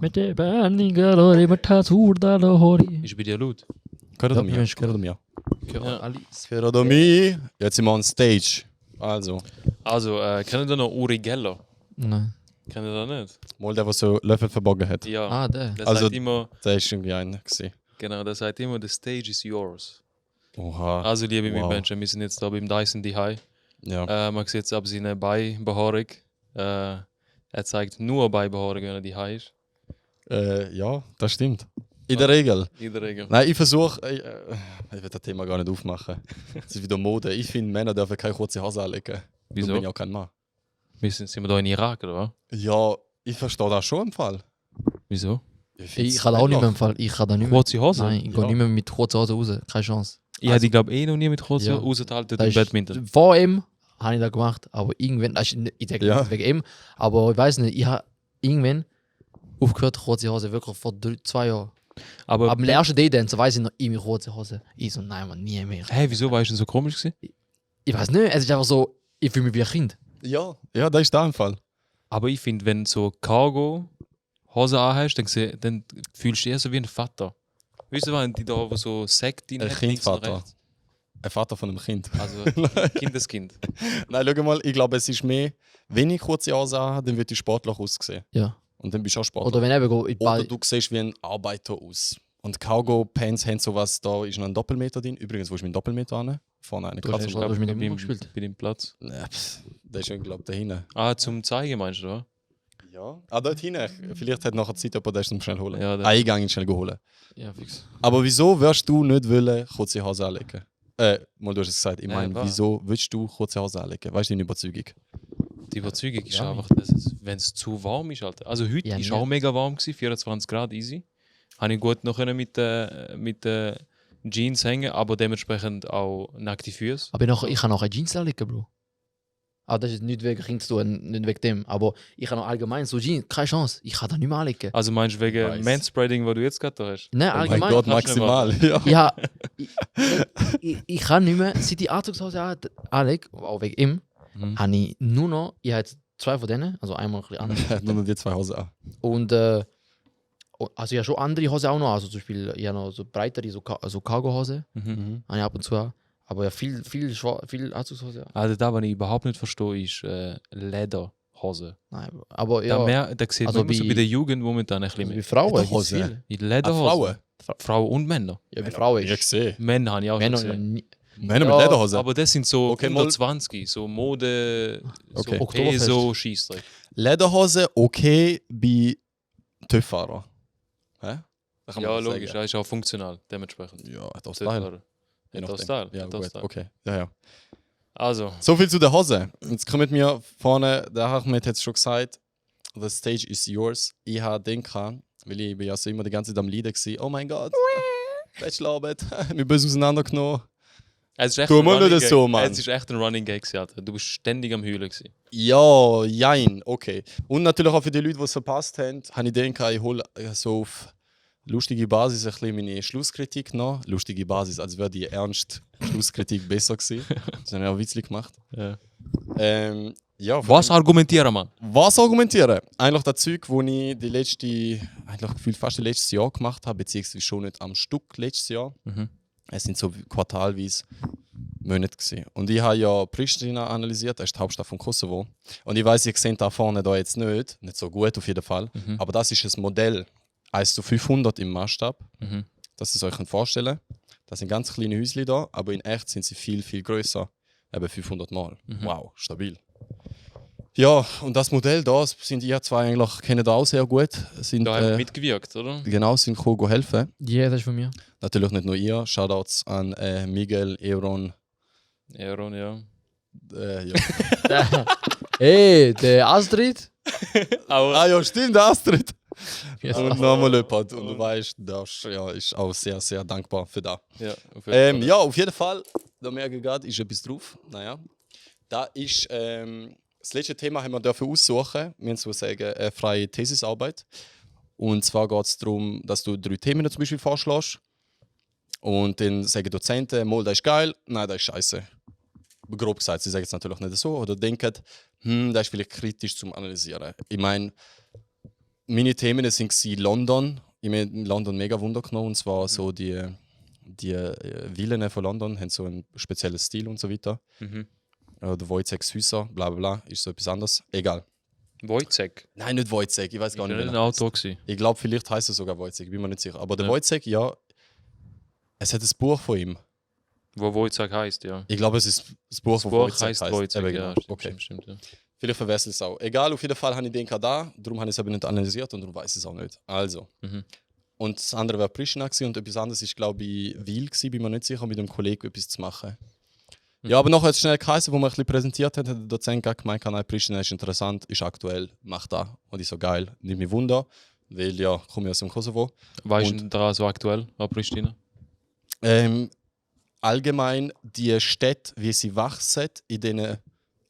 Mette bani galore matta surda lohori. Ist bei dir laut? Hört ihr Ja, mir? ich Hört ihr mir? Ja. Alice. Hört ihr mich? Jetzt sind wir on stage. Also, Also, kennt ihr noch Uri Geller? Nein. Kennt ihr das nicht? mal der, der so Löffel verbogen hat. Ja. Ah, der. Der Also- sagt immer, Der ist irgendwie einer gewesen. genau, der sagt immer, the stage is yours. Oha. Also, liebe Wow. Mitmenschen, wir sind jetzt da beim Dyson High. Ja. Man sieht jetzt ab seiner Beibehaarung. Er zeigt nur Beibehaarung, wenn er High ist. Ja, das stimmt. In der Regel. In der Regel. Nein, ich versuche. Ich will das Thema gar nicht aufmachen. Es ist wieder Mode. Ich finde, Männer dürfen keine kurze Hose anlegen. Wieso? Ich bin ja auch kein Mann. Sind wir da in Irak, oder was? Ja, ich verstehe das schon im Fall. Wieso? Ich kann auch nicht mehr im Fall. Ich kann da nicht mehr. Kurze Hose? Nein, ich gehe Ja. nicht mehr mit kurzer Hose raus. Keine Chance. Ich hätte, glaube ich, noch nie mit kurzen Ja. rausgehalten Das im ist- Badminton. Vor ihm habe ich das gemacht, aber irgendwann, also ich denke Ja. nicht wegen ihm, aber ich weiß nicht, ich habe irgendwann aufgehört, kurze Hose, wirklich vor 2 Jahren. Aber, Ab dem ersten Day-Dance weiß ich noch immer kurze Hose. Ich so, nein, man, nie mehr. hey, wieso war ich denn so komisch gewesen? Ich weiß nicht, es ist einfach so, ich fühle mich wie ein Kind. Ja, das ist da im Fall. Aber ich finde, wenn du so Cargo-Hose anhast, dann fühlst du dich eher so wie ein Vater. Weißt du, wenn die da wo so Sekt drin Ein hat, links und Kindvater. rechts? Ein Vater von einem Kind. Also Kindeskind. Nein, schau mal, ich glaube, es ist mehr, wenn ich kurze Hose habe, dann wird die sportlich aussehen. Ja. Und dann bist du auch sportlich. Oder wenn eben go, Oder du siehst wie ein Arbeiter aus. Und Cargo-Pants haben sowas, da ist noch ein Doppelmeter drin. Übrigens, wo ist mein Doppelmeter an? Vorne eine Du hast Katze. ja- hast mit dem Nummer beim, gespielt? bei dem Platz. Nee, der ist irgendwie, glaube ich, da hinten. Ah, zum Zeigen meinst du, oder? Ja. Ah, dort hinten. Vielleicht hat nachher Zeit, jemand das zum schnell holen. Ja, der- Ah, ich gehe ihn schnell holen. Ja, fix. Aber wieso wirst du nicht wollen, kurze Hose anlegen? Mal, du hast es gesagt. Ich meine, was? wieso willst du kurze Hose anlegen? Weißt du deine Überzeugung? Die Überzeugung ist Ja. einfach, wenn es zu warm ist. Alter. Also heute Ja, ist nicht. auch mega warm, gewesen, 24 Grad easy. Habe ich gut noch können mit Jeans hängen, aber dementsprechend auch nackte Füße. Aber ich kann auch eine Jeans anlegen, Bro. Aber das ist nicht wegen Kind zu tun, nicht wegen dem. Aber ich kann auch allgemein so Jeans, keine Chance. Ich kann da nicht mehr anlegen. Also meinst du wegen Weiss. Manspreading, was du jetzt gerade da hast? Nein, Oh mein allgemein. Gott, kannst du nicht maximal. Ja. Ja, ich kann nicht mehr, seit die Anzugshose anlege, auch wegen ihm, Mhm. habe ich nur noch, ich habe jetzt 2 von denen, also einmal ein bisschen anders. Er hat nur noch die 2 Hosen an. Und also ich habe schon andere Hosen auch noch, also zum Beispiel, ich habe noch so breitere, so Cargo-Hose, Mhm. habe ich ab und zu auch. Aber ja, viel Anzugshose. Also da, was ich überhaupt nicht verstehe, ist Lederhose. Nein, aber ja, Da sieht Also man immer so bei- bei der Jugend momentan ein also bisschen bei mehr. Frauen Lederhose? gibt's viel. Die Ah, Lederhose. Frauen? Frauen und Männer. Ja, bei Frauen Ich ist sehe. Männer habe ich auch schon Männer noch gesehen. nie. Männer mit Ja, Lederhose. Aber das sind so Okay, unter mal- 20, so Mode, Okay. so Oktoberfest. Peso, Scheissdreck. Lederhose okay bei TÜV-Fahrer. Hä? Da kann man Ja, das logisch, sagen. er ist auch funktional, dementsprechend. Ja, hat auch Style. Style. Je Hat auch nachdem. Style. Ja, hat auch gut, Style. okay. Ja. Also, So viel zu der Hose. Jetzt kommt mir vorne, der Ahmed hat es schon gesagt, the stage is yours. Ich habe gedacht, weil ich bin ja so immer die ganze Zeit am Leiden war, oh mein Gott, Bachelorarbeit, wir bist auseinandergenommen. es ist echt Tu ein mal Running nicht Gag. so, Mann. Es ist echt ein Running Gag, gewesen, Alter. Du bist ständig am Heulen gewesen. Ja, jein, okay. Und natürlich auch für die Leute, die es verpasst haben, habe ich gedacht, ich hole so auf lustige Basis ein bisschen meine Schlusskritik noch. Lustige Basis, als wäre die ernst Schlusskritik besser gewesen. Das habe ich auch witzig gemacht. Ja. Ja, Was argumentieren, Mann? Was argumentieren? Eigentlich das Zeug, das ich eigentlich gefühlt fast das letzte Jahr gemacht habe, beziehungsweise schon nicht am Stück letztes Jahr. Mhm. Es sind so quartalweise Monate gewesen. Und ich habe ja Pristina analysiert, das ist die Hauptstadt von Kosovo. Und ich weiß, ihr seht da vorne da jetzt nicht so gut auf jeden Fall. Mhm. Aber das ist ein Modell 1:500 im Maßstab, Mhm. dass ihr es euch vorstellen könnt. Das sind ganz kleine Häuschen da, aber in echt sind sie viel, viel größer. Eben 500 Mal. Mhm. Wow, stabil. Ja, und das Modell da sind ihr zwei eigentlich, kennen da auch sehr gut. Sind, Da haben wir mitgewirkt, oder? genau, sind gekommen helfen. Ja, das ist von mir. Natürlich nicht nur ihr. Shoutouts an Miguel, Euron. Aaron, ja. Ja. Hey, der Astrid? Aber Ah ja, stimmt, Astrid. Ja. Und nochmal jemand. Und du weißt, das ja, ist auch sehr, sehr dankbar für das. ja, auf jeden Fall. Ja, auf jeden Fall, da merke ich gerade, ist etwas drauf. Naja. Da ist, das letzte Thema haben wir dürfen aussuchen. Wir haben sozusagen eine freie Thesisarbeit. Und zwar geht es darum, dass du 3 Themen zum Beispiel vorschlägst. Und dann sagen Dozenten, mal, das ist geil, nein, das ist scheiße. Grob gesagt, sie sagen es natürlich nicht so. Oder denken, das ist vielleicht kritisch zum Analysieren. Ich meine, meine Themen waren London. Ich habe in London mega Wunder genommen. Und zwar so die Villen von London haben so einen speziellen Stil und so weiter. Mhm. Der Wojciech Häuser, bla bla bla, ist so etwas anderes. Egal. Wojciech. Nein, nicht Wojciech, ich weiß gar Ich nicht, bin wie ein er heißt. Autor gewesen. Ich glaube, vielleicht heißt er sogar Wojciech, bin mir nicht sicher. Aber der Ja. Wojciech, ja, es hat ein Buch von ihm. Wo Wojciech heisst, ja. Ich glaube, es ist das Buch, Das von Buch Wojciech heisst heisst. Wojciech, Eben, ja. genau. Okay. Stimmt, ja. Vielleicht verwechsel ich es auch. Egal, auf jeden Fall habe ich den da, darum habe ich es aber nicht analysiert und darum weiß ich es auch nicht. Also. Mhm. Und das andere war Pristina gewesen, und etwas anderes ist, glaube ich, Wil gewesen, bin mir nicht sicher, mit einem Kollegen etwas zu machen. Ja, aber nachher hat es schnell geheißen, wo man ein bisschen präsentiert hat, hat der Dozent gemeint, nein, Pristina ist interessant, ist aktuell, mach da. Und ich so, geil, nimmt mich Wunder, weil ja, komme ich aus dem Kosovo. Weißt Und- du daran so aktuell an Pristina? Allgemein, die Städte, wie sie wachsen in den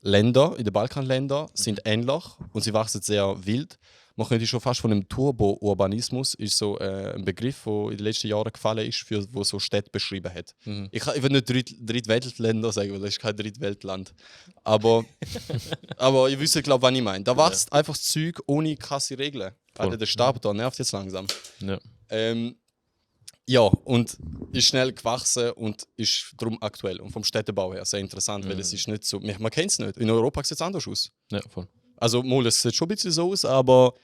Ländern, in den Balkanländern, sind ähnlich und sie wachsen sehr wild. Man könnte schon fast von einem Turbo-Urbanismus, ist so ein Begriff, der in den letzten Jahren gefallen ist, für wo so Städte beschrieben hat. Mhm. Ich will nicht Drittweltländer sagen, weil das ist kein Drittweltland. Aber, aber ihr wisst, glaube ich, was ich meine. Da wächst einfach das Zeug ohne krasse Regeln. Alter, der Stab da nervt jetzt langsam. Ja. Ja, und ist schnell gewachsen und ist darum aktuell. Und vom Städtebau her sehr interessant, weil es ist nicht so. Man kennt es nicht. In Europa sieht es anders aus. Ja, voll. Also, mal, es sieht schon ein bisschen so aus, aber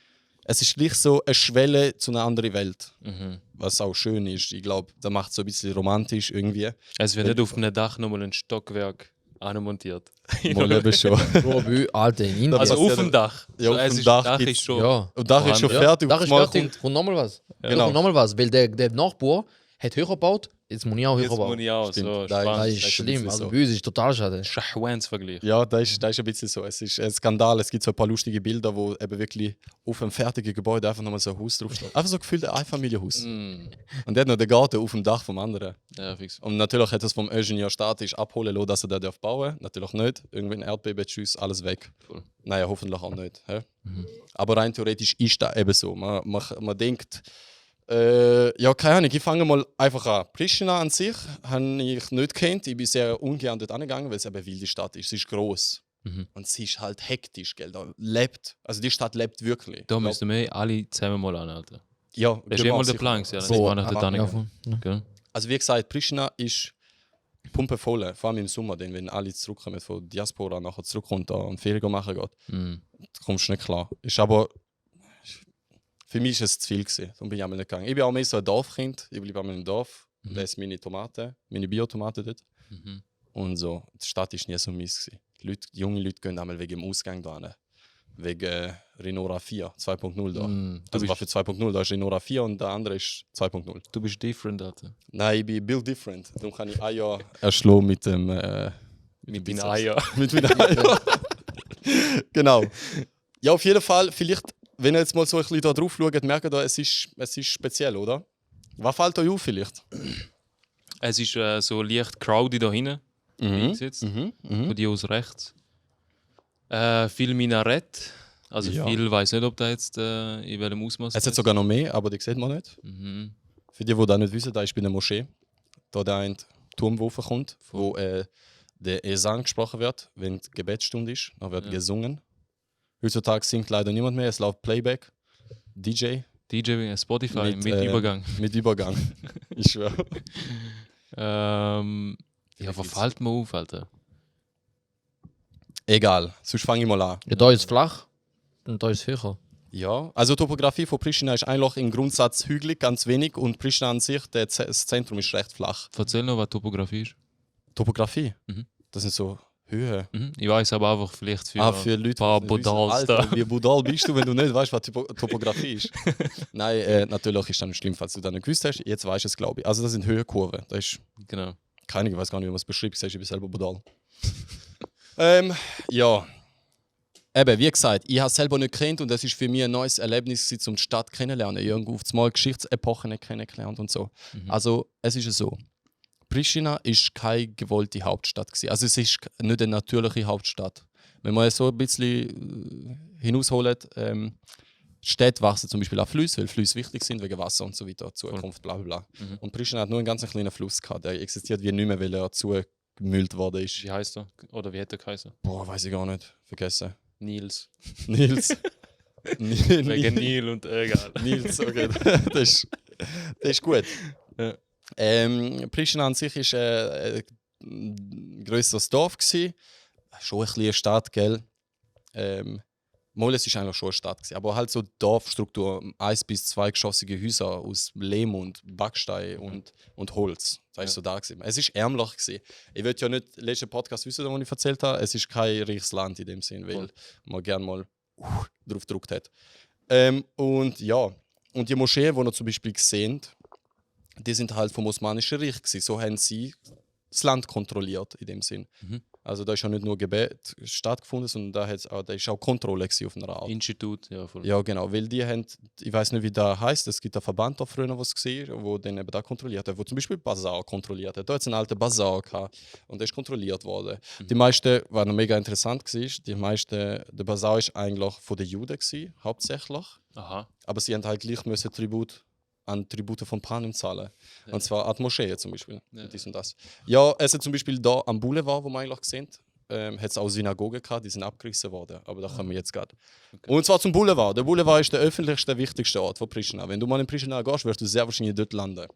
es ist gleich so eine Schwelle zu einer anderen Welt. Mhm. Was auch schön ist. Ich glaube, da macht es so ein bisschen romantisch irgendwie. Es wird nicht auf einem Dach nochmal ein Stockwerk anmontiert. Mal eben schon. Bro, Alter, in Indien. Also passiert auf dem Dach. Ja, auf es dem ist, Dach Dach gibt's- ist schon. ja. Und da ist schon Ja, fertig. Da auf ist einmal fertig, kommt nochmal was. Genau. Kommt nochmal was, weil der Nachbar hat höher gebaut, jetzt muss ich auch höher Jetzt muss bauen. ich auch Stimmt. so Da spannend. Das das ist ist ein schlimm, bisschen also so. bei uns ist total schade. Schachwens-Vergleich. Ja, das ist ein bisschen so. Es ist ein Skandal. Es gibt so ein paar lustige Bilder, wo eben wirklich auf einem fertigen Gebäude einfach nochmal so ein Haus draufsteht. Einfach so gefühlt ein Einfamilienhaus. Mm. Und der hat noch den Garten auf dem Dach vom anderen. Ja, fix. Und natürlich hat er es vom Ingenieur statisch abholen lassen, dass er den bauen darf. Natürlich nicht. Irgendwie ein Erdbeben, tschüss, alles weg. Voll. Naja, hoffentlich auch nicht. Hä? Aber rein theoretisch ist das eben so. Man denkt, ja, keine Ahnung, ich fange mal einfach an. Pristina an sich habe ich nicht gekannt. Ich bin sehr ungern dort angegangen, weil es eben eine wilde Stadt ist. Sie ist gross. Mhm. Und sie ist halt hektisch, gell? Da lebt. Also die Stadt lebt wirklich. Da Ich müssen wir alle zusammen mal anhalten. ja, Das ist gehen wir immer der sicher. Plan, ja. So, So, nach aber- der Ja, Tanne. voll. Ja. Also wie gesagt, Pristina ist pumpevoll, vor allem im Sommer, denn wenn alle zurückkommen von Diaspora, nachher zurückkommt da und Ferien machen geht, Mhm. da kommst du nicht klar. Ist aber für mich ist es zu viel gewesen. Darum bin ich einmal nicht gegangen. Ich bin auch mehr so ein Dorfkind. Ich bleibe einmal im Dorf. Mhm. Da ist meine Tomaten, meine Biotomaten dort. Mhm. Und so. Die Stadt ist nie so mies gewesen. Die junge Leute gehen einmal wegen dem Ausgang da hin. Wegen Renora 4, 2.0 da. Mhm. Also was für 2.0, da ist Renora 4 und der andere ist 2.0. Du bist different, Alter. Nein, ich bin Build Different. Darum kann ich Eier erschlagen mit dem. Mit dem deinen Bizeps. Eiern. Mit meinen Eiern. Genau. Ja, auf jeden Fall, vielleicht, wenn ihr jetzt mal so ein bisschen da drauf schaut, merkt ihr, es ist speziell, oder? Was fällt euch auf vielleicht? Es ist so leicht crowded da hinten. Links jetzt. Von die aus rechts. Viel Minarett. Also Ja. viel, weiß nicht, ob da jetzt in welchem Ausmaß. Es hat sogar noch mehr, aber die sieht man nicht. Mhm. Für die das nicht wissen, da ist bei der Moschee. Da der ein Turm, der raufkommt, wo der Esan gesprochen wird, wenn die Gebetsstunde ist. Dann wird Ja. gesungen. Heutzutage singt leider niemand mehr, es läuft Playback. DJ DJ, Spotify mit, Mit, Übergang. mit Übergang. Ich schwöre. Ja, was fällt mir auf, Alter? Egal, sonst fange ich mal an. Ja, da ist flach und da ist höher. Ja, also die Topografie von Pristina ist eigentlich im Grundsatz hügelig, ganz wenig. Und Pristina an sich, das Zentrum ist recht flach. Erzähl noch, was Topografie ist. Topografie? Mhm. Das sind so Höhe. Mhm. Ich weiß aber einfach vielleicht für Für Leute, ein paar die nicht wissen, Bodals Alter, da. wie budal bist du, wenn du nicht weißt, was Topografie ist? Nein, natürlich ist das nicht schlimm, falls du das nicht gewusst hast. Jetzt weißt du es, glaube ich. Also das sind Höhenkurven. Das ist, Genau. keine, ich weiß gar nicht, wie man es beschreibt. Ich bin selber budal. Ja. Eben, wie gesagt, ich habe es selber nicht gekannt und es ist für mich ein neues Erlebnis, um die Stadt kennenzulernen. Irgendwo auf einmal Geschichtsepochen kennengelernt und so. Also, es ist so. Pristina ist keine gewollte Hauptstadt gewesen. Also, es ist nicht eine natürliche Hauptstadt. Wenn man so ein bisschen hinausholt, Städte wachsen zum Beispiel auch Flüsse, weil Flüsse wichtig sind wegen Wasser und so weiter, Zukunft, bla bla bla. Und Pristina hat nur einen ganz kleinen Fluss gehabt, der existiert wie nicht mehr, weil er zugemüllt worden ist. Wie heißt er? Oder wie hätte er geheißen? Boah, weiß ich gar nicht. Vergessen. Nils. Nils. Wegen Nil und egal. Nils, okay. das ist gut. Ja. Pristina an sich war ein grösseres Dorf. Schon ein bisschen eine Stadt, gell? Es war eigentlich schon eine Stadt, aber halt so Dorfstruktur, 1- bis 2-geschossige Häuser aus Lehm und Backstein und Holz. Das war so da. Es war ärmlich. Ich will ja nicht den letzten Podcast wissen, den ich erzählt habe. Es ist kein reiches Land in dem Sinn, weil man gerne mal drauf gedrückt hat. Und ja, und die Moscheen, die ihr zum Beispiel gesehen, die sind halt vom Osmanischen Reich gewesen. So haben sie das Land kontrolliert in dem Sinn. Also da ist ja nicht nur Gebet stattgefunden, sondern da ist auch Kontrolle auf einer Art. Institut, ja, voll. Ja, genau, weil die haben, ich weiß nicht, wie das heißt. Es gibt einen Verband da früher, was war, wo den eben da kontrolliert hat, wo zum Beispiel Basar kontrolliert hat. Da hat es einen alten Basar gehabt und der ist kontrolliert worden. Die meisten, was noch mega interessant war, der Basar ist eigentlich von den Juden gewesen, hauptsächlich. Aha. Aber sie haben halt gleich müssen Tribute von Panem zahlen. Ja. Und zwar an die Moschee zum Beispiel. Ja. Dies und das. Ja, es hat zum Beispiel da am Boulevard, wo wir eigentlich gesehen hat es auch Synagogen gehabt, die sind abgerissen worden. Aber da kommen wir jetzt gerade. Okay. Und zwar zum Boulevard. Der Boulevard ist der öffentlichste, wichtigste Ort von Pristina. Wenn du mal in Pristina gehst, wirst du sehr wahrscheinlich dort landen.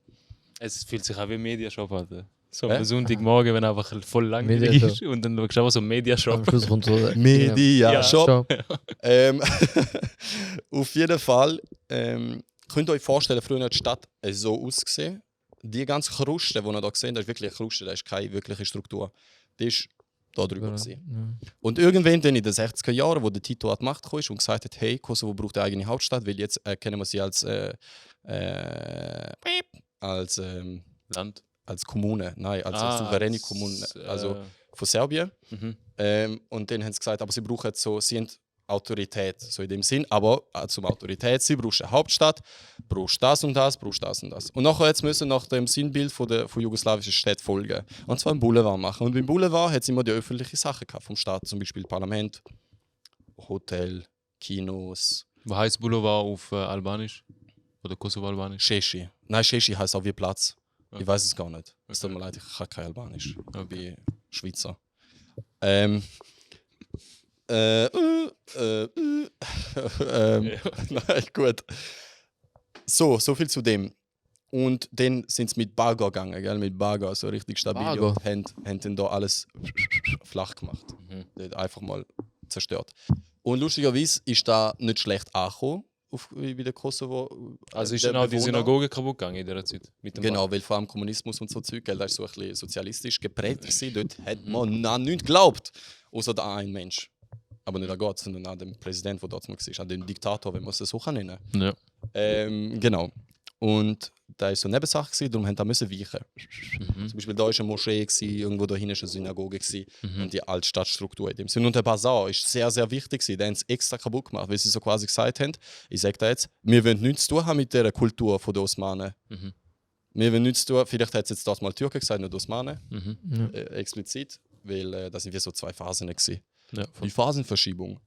Es fühlt sich auch wie ein Mediashop an. So am Sonntagmorgen, wenn einfach voll langweilig ist und dann schaust du einfach so ein Mediashop. Am Schluss kommt so Mediashop. Auf jeden Fall könnt ihr euch vorstellen, früher hat die Stadt so ausgesehen. Die ganze Kruste, die ihr hier seht, das ist wirklich eine Kruste, das ist keine wirkliche Struktur. Die ist da drüber. Ja. Und irgendwann dann in den 60er Jahren, wo der Tito an die Macht kam und gesagt hat, hey, Kosovo braucht eine eigene Hauptstadt, weil jetzt erkennen wir sie als Land? Als Kommune, nein, als souveräne Kommune, also von Serbien. Und dann haben sie gesagt, aber sie brauchen so, sie haben Autorität, so in dem Sinn, aber zum Autorität, sie brauchst eine Hauptstadt, brauchst das und das, brauchst das und das. Und nachher jetzt müssen nach dem Sinnbild von jugoslawischen Städten folgen. Und zwar ein Boulevard machen. Und beim Boulevard hat es immer die öffentlichen Sachen gehabt, vom Staat, zum Beispiel Parlament, Hotel, Kinos. Was heißt Boulevard auf Albanisch? Oder Kosovo-Albanisch? Sheshi. Nein, Sheshi heißt auch wie Platz. Okay. Ich weiß es gar nicht. Es tut mir leid, ich kann kein Albanisch. Ich bin Schweizer. Nein, gut. So viel zu dem. Und dann sind sie mit Bagger gegangen, gell? Mit Bagger, so richtig stabil. Und haben dann da alles flach gemacht. Einfach mal zerstört. Und lustigerweise ist da nicht schlecht angekommen. Bei der Kosovo. Also ist dann auch die Synagoge kaputt gegangen in dieser Zeit? Genau, weil vor allem Kommunismus und so Zeug, das war so ein bisschen sozialistisch geprägt. Dort hat man an nichts geglaubt, außer an einen Mensch. Aber nicht an Gott, sondern an den Präsidenten, der dort war, an den Diktator, wenn man es so nennen kann. Ja. Genau. Und da war so eine Nebensache, darum mussten wir weichen. Zum Beispiel da war eine Moschee, irgendwo da hinten war eine Synagoge und die Altstadtstruktur in dem Sinne. Und der Basar ist sehr, sehr wichtig. Die haben es extra kaputt gemacht, weil sie so quasi gesagt haben, ich sage da jetzt, wir wollen nichts zu tun haben mit der Kultur der Osmanen. Wir wollen nichts zu tun, vielleicht hat es jetzt dort mal Türken gesagt, nicht Osmanen, explizit, weil das sind wie so zwei Phasen gewesen. Ja, die Phasenverschiebung.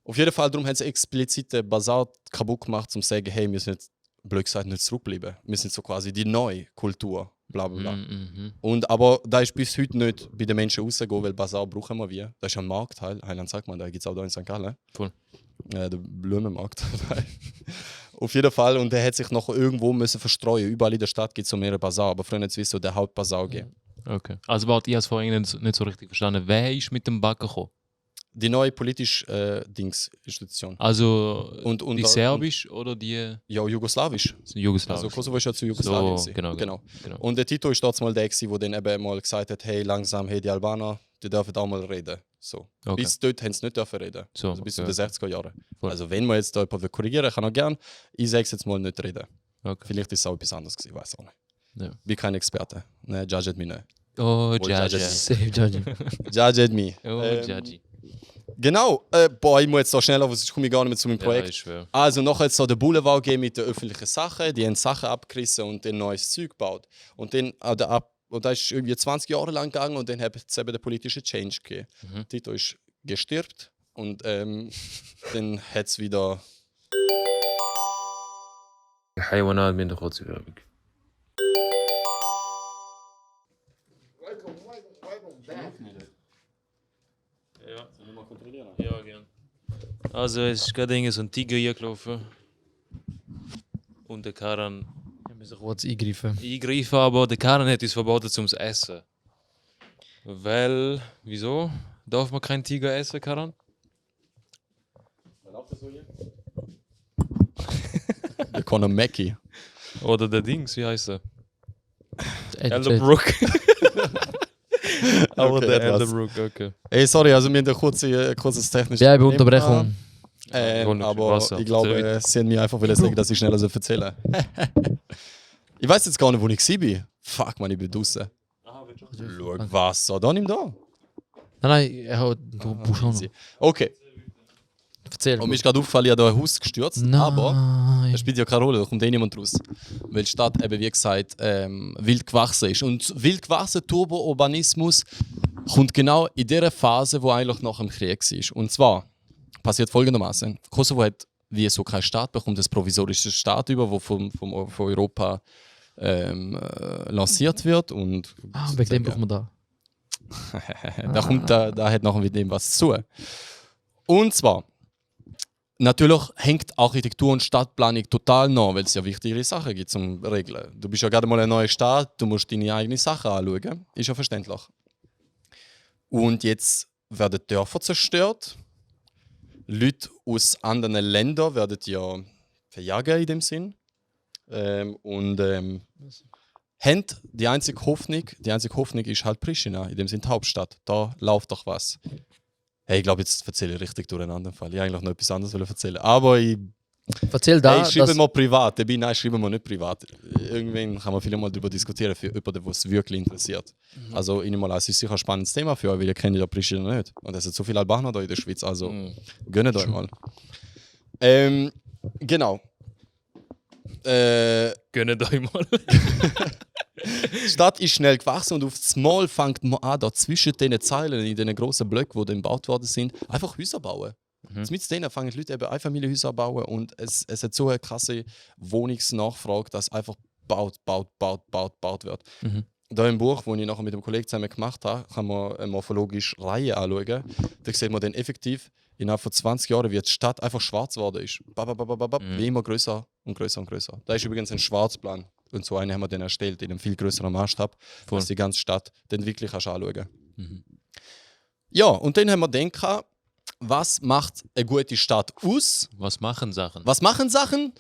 Auf jeden Fall, darum haben sie explizit den Basar kaputt gemacht, um zu sagen, hey, wir sind jetzt, blöd gesagt, nicht zurückbleiben. Wir sind so quasi die neue Kultur, bla bla bla. Aber da ist bis heute nicht bei den Menschen rausgegangen, weil Basar brauchen wir wie. Das ist ein Marktteil, Heiland sagt man, da gibt es auch da in St. Gallen. Voll. Der Blumenmarkt. Auf jeden Fall, und der hat sich noch irgendwo müssen verstreuen. Überall in der Stadt gibt es so mehrere Basar, aber früher nicht so der Hauptbasar geben. Okay. Also warte, ich habe es vorhin nicht so richtig verstanden. Wer ist mit dem Backen gekommen? Die neue politische Institution. Also und die serbisch oder die? Ja, jugoslawisch. Jugoslawisch. Also Kosovo ist ja zu Jugoslawien. So, genau. Und der Tito ist dort mal der, der dann eben mal gesagt hat, hey, langsam, hey, die Albaner, die dürfen auch mal reden. So. Okay. Bis dort haben sie nicht dürfen reden. So, also bis zu den 60er Jahren. Also wenn man jetzt da jemanden korrigieren kann, auch gerne. Ich sage es jetzt mal nicht reden. Okay. Vielleicht ist es auch etwas anderes gewesen, ich weiß auch nicht. Ja. Bin kein Experte. Ne, judget mich nicht. Oh, judge. Safe judging. Judget me. Oh, judgy. Genau, ich muss jetzt so schnell, sonst komme ich gar nicht mehr zu meinem Projekt. Ja, also nachher jetzt so den Boulevard gehen mit den öffentlichen Sachen, die haben Sachen abgerissen und dann neues Zeug gebaut. Und dann und das ist irgendwie 20 Jahre lang gegangen und dann hat es eben den politischen Change gegeben. Tito ist gestirbt und dann hat es wieder... حيوانات من دخول سبابك. Ja, sollen wir mal kontrollieren? Ja, gern. Also es ist gerade irgendwie so ein Tiger hier gelaufen. Und der Karan Wir müssen kurz eingreifen. eingreifen, aber der Karan hat uns verboten zum Essen. Weil, wieso? Darf man keinen Tiger essen, Karan? Der Conor Mackie. Oder der Dings, wie heißt er? Elderbrook. Elderbrook. Aber Okay, der etwas. Elderbrook, okay. Ey, sorry, also wir haben ein kurzes technisches Ja, bei Problem Unterbrechung. Grund aber Wasser. ich glaube, sie haben mir einfach sagen, dass ich schneller erzählen soll. Ich weiß jetzt gar nicht, wo ich war. Fuck, man, ich bin draußen. Schau, Wasser, da nimm da. Nein, er hat. Du brauchst auch noch. Easy. Okay, Erzähl. und mir ist gerade aufgefallen, ich habe da ein Haus gestürzt, aber Nein. das spielt ja keine Rolle, da kommt eh niemand raus. Weil die Stadt eben, wie gesagt, wild gewachsen ist. Und wild gewachsen Turbo-Urbanismus kommt genau in der Phase, wo eigentlich nach dem Krieg war. Und zwar passiert folgendermaßen: Kosovo hat wie so keinen Staat, bekommt das provisorische Staat über, wo von Europa lanciert wird. Und Wegen dem brauchen wir da. da hat nachher mit dem was zu tun. Und zwar, natürlich hängt Architektur und Stadtplanung total nah, weil es ja wichtige Sachen gibt zum Regeln. Du bist ja gerade mal eine neue Stadt, du musst deine eigenen Sachen anschauen. Ist ja verständlich. Und jetzt werden Dörfer zerstört. Leute aus anderen Ländern werden ja verjagen in dem Sinn. Haben die einzige Hoffnung ist halt Pristina, in dem Sinn die Hauptstadt. Da läuft doch was. Hey, ich glaube, jetzt erzähle ich richtig durcheinander. Ich wollte eigentlich noch etwas anderes erzählen. Aber ich Erzähl da. schreibe dass- mal privat. Nein, schreibe mal nicht privat. Irgendwann kann man viel mal darüber diskutieren, für jemanden, der es wirklich interessiert. Also, es ist sicher ein spannendes Thema für euch, weil ihr kennt ja Pristina nicht. Und es sind so viele Albaner da in der Schweiz, also gönnt euch mal. Genau. Gönnt euch mal. Die Stadt ist schnell gewachsen und auf das Mal fängt man an, da zwischen den Zeilen, in den grossen Blöcken, die dann gebaut worden sind, einfach Häuser bauen. Mit denen fangen die Leute eben Einfamilienhäuser bauen und es hat so eine krasse Wohnungsnachfrage, dass einfach baut wird. Da im Buch, das ich nachher mit dem Kollegen zusammen gemacht habe, kann man eine morphologische Reihe anschauen. Da sieht man dann effektiv, innerhalb von 20 Jahren, wie die Stadt einfach schwarz geworden ist. Wie immer größer und größer und größer. Da ist übrigens ein Schwarzplan. Und so einen haben wir dann erstellt, in einem viel größeren Maßstab, dass die ganze Stadt dann wirklich anschauen kann. Ja, und dann haben wir gedacht, was macht eine gute Stadt aus? Was machen Sachen? Was machen Sachen?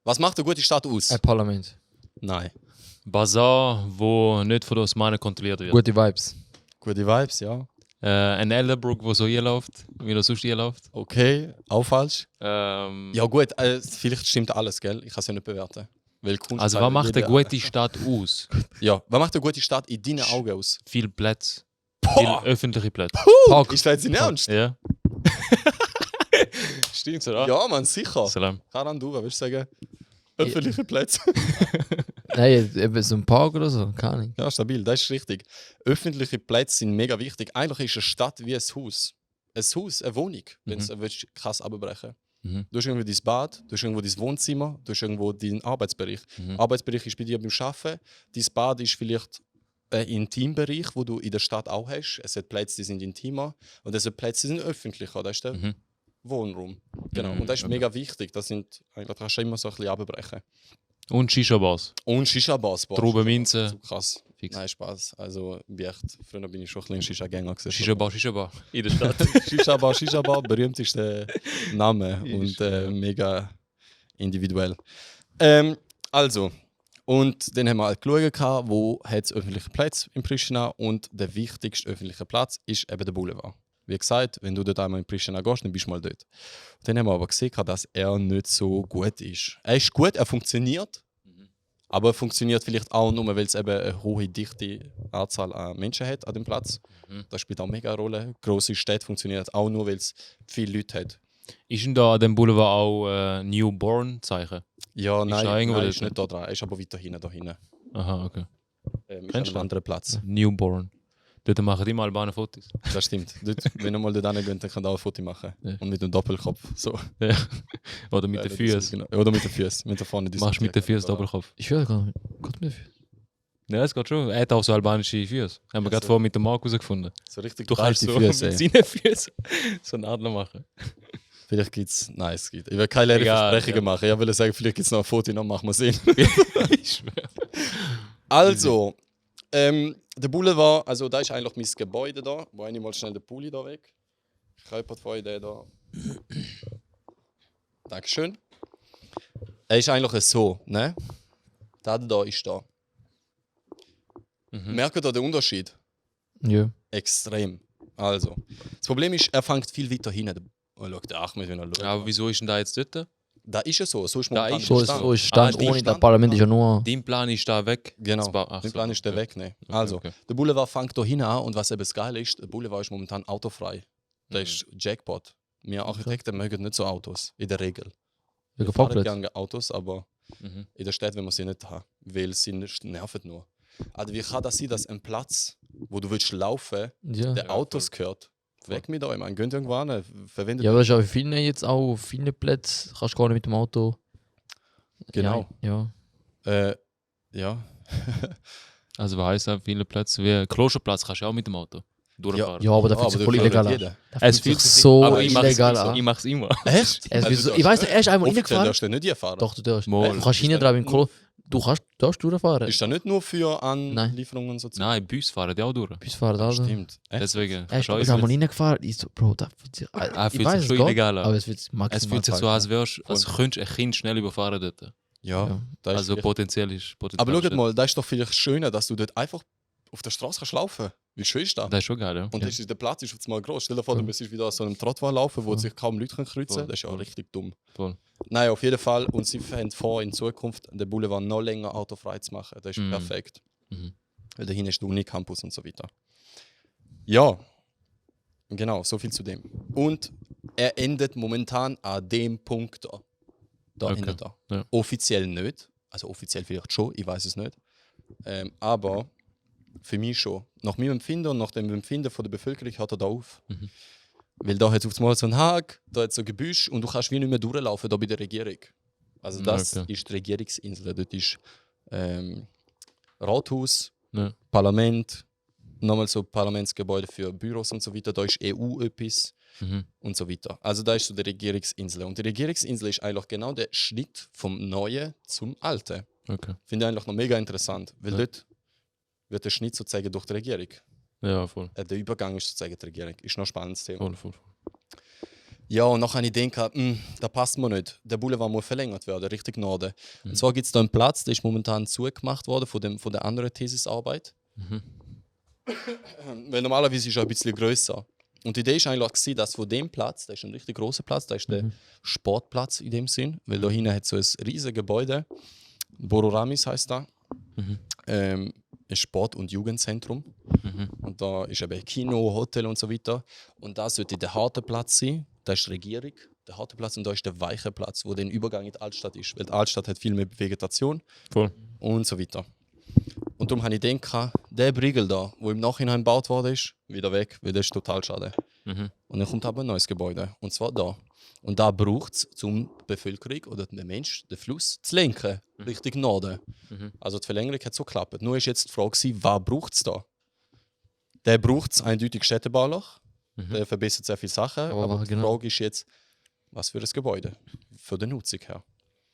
Was macht eine gute Stadt aus? Ein Parlament. Nein. Bazar, wo nicht von den Osmanen kontrolliert wird. Gute Vibes. Gute Vibes, ja. Ein Elderbrook, wo so hier läuft, wie er sonst hier läuft. Okay, auch falsch. Ja Ja, gut, vielleicht stimmt alles, gell? Ich kann es ja nicht bewerten. Weil Kunst also kann was macht eine jeder- gute Stadt aus? Ja, was macht eine gute Stadt in deinen Augen aus? Viel Plätze. Boah! Viel öffentliche Plätze. Park. Ist das jetzt in Ernst? Ja. Stimmt, oder? Ja, man, sicher. Salam. Karan, du, was würdest du sagen? Öffentliche Plätze. Nein, eben so ein Park oder so. Keine Ahnung. Ja, stabil, das ist richtig. Öffentliche Plätze sind mega wichtig. Eigentlich ist eine Stadt wie ein Haus. Ein Haus, eine Wohnung, wenn du es krass abbrechen. Mhm. Du hast irgendwo dein Bad, du hast irgendwo dein Wohnzimmer, du hast irgendwo deinen Arbeitsbereich. Arbeitsbereich ist bei dir beim Arbeiten. Dein Bad ist vielleicht ein Intimbereich, wo du in der Stadt auch hast. Es hat Plätze, die sind intimer und es hat Plätze, die sind öffentlicher. Das ist der Wohnraum. Genau. Und das ist mega wichtig. Das sind, eigentlich kannst du immer so ein bisschen abbrechen. Und Shisha-Bars. Und Shisha-Bars. Traubenminze. So krass. Fix. Nein, Spaß. Also, früher bin ich schon ein bisschen Shisha-Gänger gewesen. Shisha-Bar. In der Stadt. Shisha-Bar, berühmtester Name und mega individuell. Also, und dann haben wir halt geschaut, wo hat es öffentliche Plätze in Pristina und der wichtigste öffentliche Platz ist eben der Boulevard. Wie gesagt, wenn du dort einmal in Pristina gehst, dann bist du mal dort. Und dann haben wir aber gesehen, dass er nicht so gut ist. Er ist gut, er funktioniert, aber er funktioniert vielleicht auch nur, weil es eben eine hohe dichte Anzahl an Menschen hat an dem Platz. Das spielt auch mega eine Rolle. Grosse Städte funktionieren auch nur, weil es viele Leute hat. Ist denn da an dem Boulevard auch Newborn-Zeichen? Ja, nein, da irgendwo nein, dort? ist nicht da dran. Er ist aber weiter hinten, da hinten. Aha, okay. Ist Kennst an du einem anderen Platz. Newborn. Dort machen die mal Albaner Fotos. Das stimmt. Dort, wenn ihr mal dort hingeht, dann könnt ihr auch ein Foto machen. Ja. Und mit dem Doppelkopf. So. Ja. Oder mit Ja, den das ist Füßen. Genau. Oder mit den Füßen. Mit der vorne Machst mit den Füßen Doppelkopf. Ich höre gar nicht. Gott mir. Ja, es geht schon. Er hat auch so albanische Füße. Haben wir gerade so. vorher mit dem Marc herausgefunden. So richtig Du kannst breite so Füße. mit seinen Füßen so einen Adler machen. Vielleicht gibt es. Nein, es gibt. Ich will keine leeren Egal, Versprechungen machen. Ich will sagen, vielleicht gibt es noch ein Foto, dann machen wir Sinn. Ich schwöre. Also, der Boulevard, also da ist eigentlich mein Gebäude da. Wo ich mal schnell den Pulli da weg. Ich habe von euch den da. Dankeschön. Er ist eigentlich so, ne? Der da ist da. Merkt ihr den Unterschied? Ja. Extrem. Also, das Problem ist, er fängt viel weiter hinten. Oh, schau, der Ahmed, wenn er schaut. Aber wieso ist denn da jetzt dort? Da ist es so. So ist Da momentan ist der So ist, Stand. so ist Stand. die Ohne Stand- das Parlament ist ja nur. Dein Plan ist da weg. Genau, Ach den so, Plan ist der okay. wegnehmen. Also, okay. der Boulevard fängt hier hinten an und was eben das Geile ist, der Boulevard ist momentan autofrei. Das ist Jackpot. Wir Architekten mögen nicht so Autos, in der Regel. Wegen Wir fahren Parkplatz. gerne Autos, aber Mhm. in der Stadt, wenn wir sie nicht haben, weil sie nicht nerven nur. Also wie kann das sein, dass ein Platz, wo du willst laufen, Ja. der Autos gehört? Weg mit euch, man. Geht irgendwo hin, verwendet. Ja, aber das ist auch in vielen jetzt auch, auf vielen Plätzen kannst du gar nicht mit dem Auto. Genau. Ja. Ja. Also was heisst das? Viele Plätze wie Klosterplatz kannst du auch mit dem Auto durchfahren. Ja, aber da Ah, fühlt sich aber voll da illegal gehört an. jeder. Da Es fühlt fühlt sich sich so aber ich illegal mach's, an. ich mach's immer. Echt? Es Also wird so, du ich weiß, er ist einmal Offiziell reingefahren. darfst du nicht hier fahren. Doch, du darfst. Mal. Du kannst hinten dran beim Klo. Du darfst durchfahren. Ist das nicht nur für Nein. Anlieferungen und so? Nein, Bus fahren die auch durch. Bis fahren da. Stimmt. Echt? Deswegen. Er ist kannst du einmal auch- reingefahren. Ich so, Bro, da fühlt sich. fühlt Ich sich weiß es schon geht, illegal an. aber es wird Es maximal. fühlt sich so, als wärst als Voll. könntest du ein Kind schnell überfahren dort. Ja, Ja. das ist Also vielleicht- potenziell ist. Aber schau mal, das ist doch vielleicht schöner, dass du dort einfach auf der Straße kannst laufen. Wie schön ist das? Das ist schon geil, ja. Und das ist, der Platz ist jetzt mal groß. Stell dir vor, du müsstest wieder an so einem Trottoir laufen, wo sich kaum Leute kreuzen Voll. können. Das ist ja auch richtig dumm. Voll. Nein, auf jeden Fall. Und sie haben vor, in Zukunft den Boulevard noch länger autofrei zu machen. Das ist perfekt. Mhm. Weil dahin ist der Unicampus und so weiter. Ja, genau, so viel zu dem. Und er endet momentan an dem Punkt da. Da Okay. endet er. Ja. Offiziell nicht. Also offiziell vielleicht schon, ich weiß es nicht. Aber für mich schon. Nach meinem Empfinden und nach dem Empfinden von der Bevölkerung hat er da auf. Weil da hat es auf einmal so einen Hag, da hat so ein Gebüsch und du kannst wie nicht mehr durchlaufen da bei der Regierung. Also das Okay. ist die Regierungsinsel. Dort ist Rathaus, Ja. Parlament, nochmal so Parlamentsgebäude für Büros und so weiter. Da ist EU etwas Mhm. und so weiter. Also da ist so die Regierungsinsel. Und die Regierungsinsel ist eigentlich genau der Schnitt vom Neuen zum Alten. Okay. Finde ich eigentlich noch mega interessant, weil Ja. dort wird der Schnitt sozusagen durch die Regierung. Ja, voll. Der Übergang ist sozusagen die Regierung. Ist noch ein spannendes Thema. Voll. Ja, und dann habe ich gedacht, da passt mir nicht. Der Boulevard muss verlängert werden, Richtung Norden. Und zwar gibt es da einen Platz, der ist momentan zugemacht worden von der anderen Thesisarbeit. Weil normalerweise ist er ein bisschen grösser. Und die Idee ist eigentlich auch gewesen, dass von dem Platz, das ist ein richtig großer Platz, das ist der Sportplatz in dem Sinn, weil da hinten hat so ein riesiges Gebäude, Bororamis heißt da, ein Sport- und Jugendzentrum. Und da ist eben Kino, Hotel und so weiter. Und da sollte der harte Platz sein, da ist die Regierung, der harte Platz, und da ist der weiche Platz, wo der Übergang in die Altstadt ist. Weil die Altstadt hat viel mehr Vegetation Voll. und so weiter. Und darum habe ich gedacht, der Briegel da, wo im Nachhinein gebaut worden ist, wieder weg, weil das ist total schade. Und dann kommt aber ein neues Gebäude, und zwar da. Und da braucht es, um die Bevölkerung oder den Mensch, den Fluss zu lenken, Richtung Norden. Also die Verlängerung hat so geklappt. Nur ist jetzt die Frage, was braucht es da? Der braucht es eindeutig städtebaulich, der verbessert sehr viele Sachen, aber die genau. Frage ist jetzt, was für ein Gebäude, für die Nutzung her.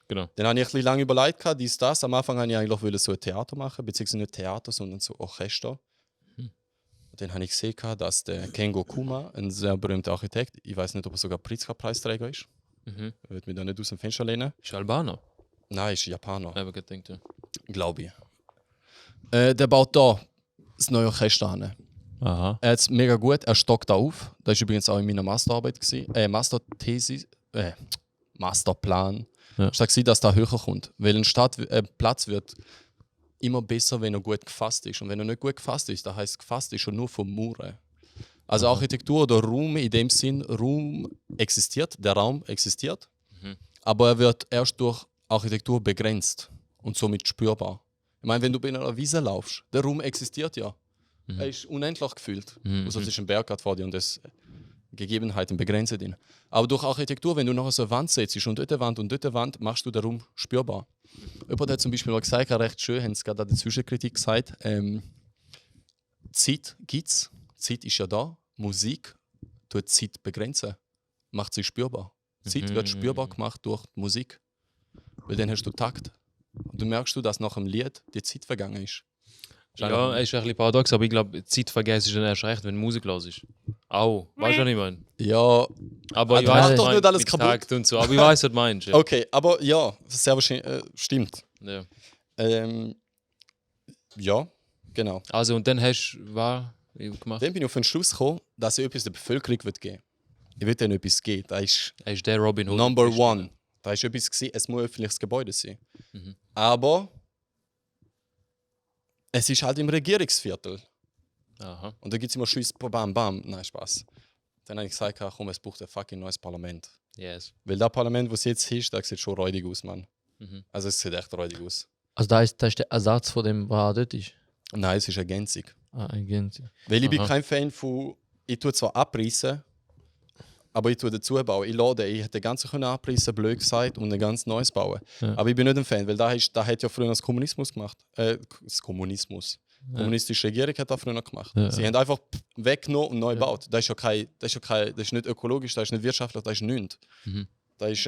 Genau. Dann habe ich ein bisschen lange überlegt, das. Am Anfang wollte ich eigentlich so ein Theater machen, beziehungsweise nicht Theater, sondern so Orchester. Und dann habe ich gesehen, dass der Kengo Kuma, ein sehr berühmter Architekt, ich weiß nicht, ob er sogar Pritzker-Preisträger ist. Er wird mich da nicht aus dem Fenster lehnen. Ist Albaner? Nein, ist Japaner, Ich habe gedacht, ja. glaube ich. Der baut da das neue Orchester an. Aha. Er ist mega gut, er stockt da auf. Das war übrigens auch in meiner Masterarbeit. Masterthesis, Masterplan. Ja. Ist da gewesen, dass da höher kommt. Weil ein Platz wird immer besser, wenn er gut gefasst ist. Und wenn er nicht gut gefasst ist, das heisst, gefasst ist er nur vom Mauern. Also Architektur oder Raum in dem Sinn, Raum existiert, der Raum existiert, aber er wird erst durch Architektur begrenzt und somit spürbar. Ich meine, wenn du bei einer Wiese laufst, der Raum existiert ja. Er ist unendlich gefühlt. Also es ist ein Berg vor dir und das Gegebenheiten begrenzen ihn. Aber durch Architektur, wenn du nachher so eine Wand setzt und dort eine Wand, machst du den Raum spürbar. Jemand hat zum Beispiel mal gesagt, recht schön, haben sie gerade an der Zwischenkritik gesagt, Zeit gibt es, Zeit ist ja da, Musik tut Zeit begrenzen, macht sie spürbar. Zeit wird spürbar gemacht durch die Musik. Weil dann hast du Takt. Und du merkst, dass nach dem Lied die Zeit vergangen ist. Ja, ist ein bisschen paradox, aber ich glaube, Zeit vergessen ist dann erst recht, wenn Musik los ist. Auch, weißt du, was ich meine? Ja, Aber ich mach weiß, doch nicht alles mit kaputt. Takt und so. Aber ich weiß, was du meinst. Ja. okay, aber ja, sehr wahrscheinlich, stimmt. Ja. Ja, genau. Also, und dann hast du, was gemacht? Dann bin ich auf den Schluss gekommen, dass ich etwas der Bevölkerung geben will. Ich will denen etwas geben. Das ist Er ist der Robin Hood. Number one. Da ist etwas gewesen, es muss ein öffentliches Gebäude sein. Mhm. Aber es ist halt im Regierungsviertel. Aha. Und da gibt es immer Schüsse, bam, bam. Nein, Spaß. Dann habe ich gesagt, komm, es braucht ein fucking neues Parlament. Yes. Weil das Parlament, das jetzt ist, das sieht schon räudig aus, Mann. Mhm. Also es sieht echt räudig aus. Also da ist der Ersatz von dem, was dort ist. Nein, es ist Ergänzung. Ergänzung. Weil ich bin Aha. kein Fan von, ich tue zwar abreißen, aber ich tue dazu bauen. Ich hätte den ganzen können abreißen, blöd gesagt, und ein ganz neues bauen. Ja. Aber ich bin nicht ein Fan, weil da hat ja früher das Kommunismus gemacht. Das Kommunismus. Die kommunistische Regierung hat das früher gemacht. Ja. Sie haben einfach weggenommen und neu gebaut. Das ist ja kein, das ist nicht ökologisch, das ist nicht wirtschaftlich, das ist nichts. Mhm. Das ist,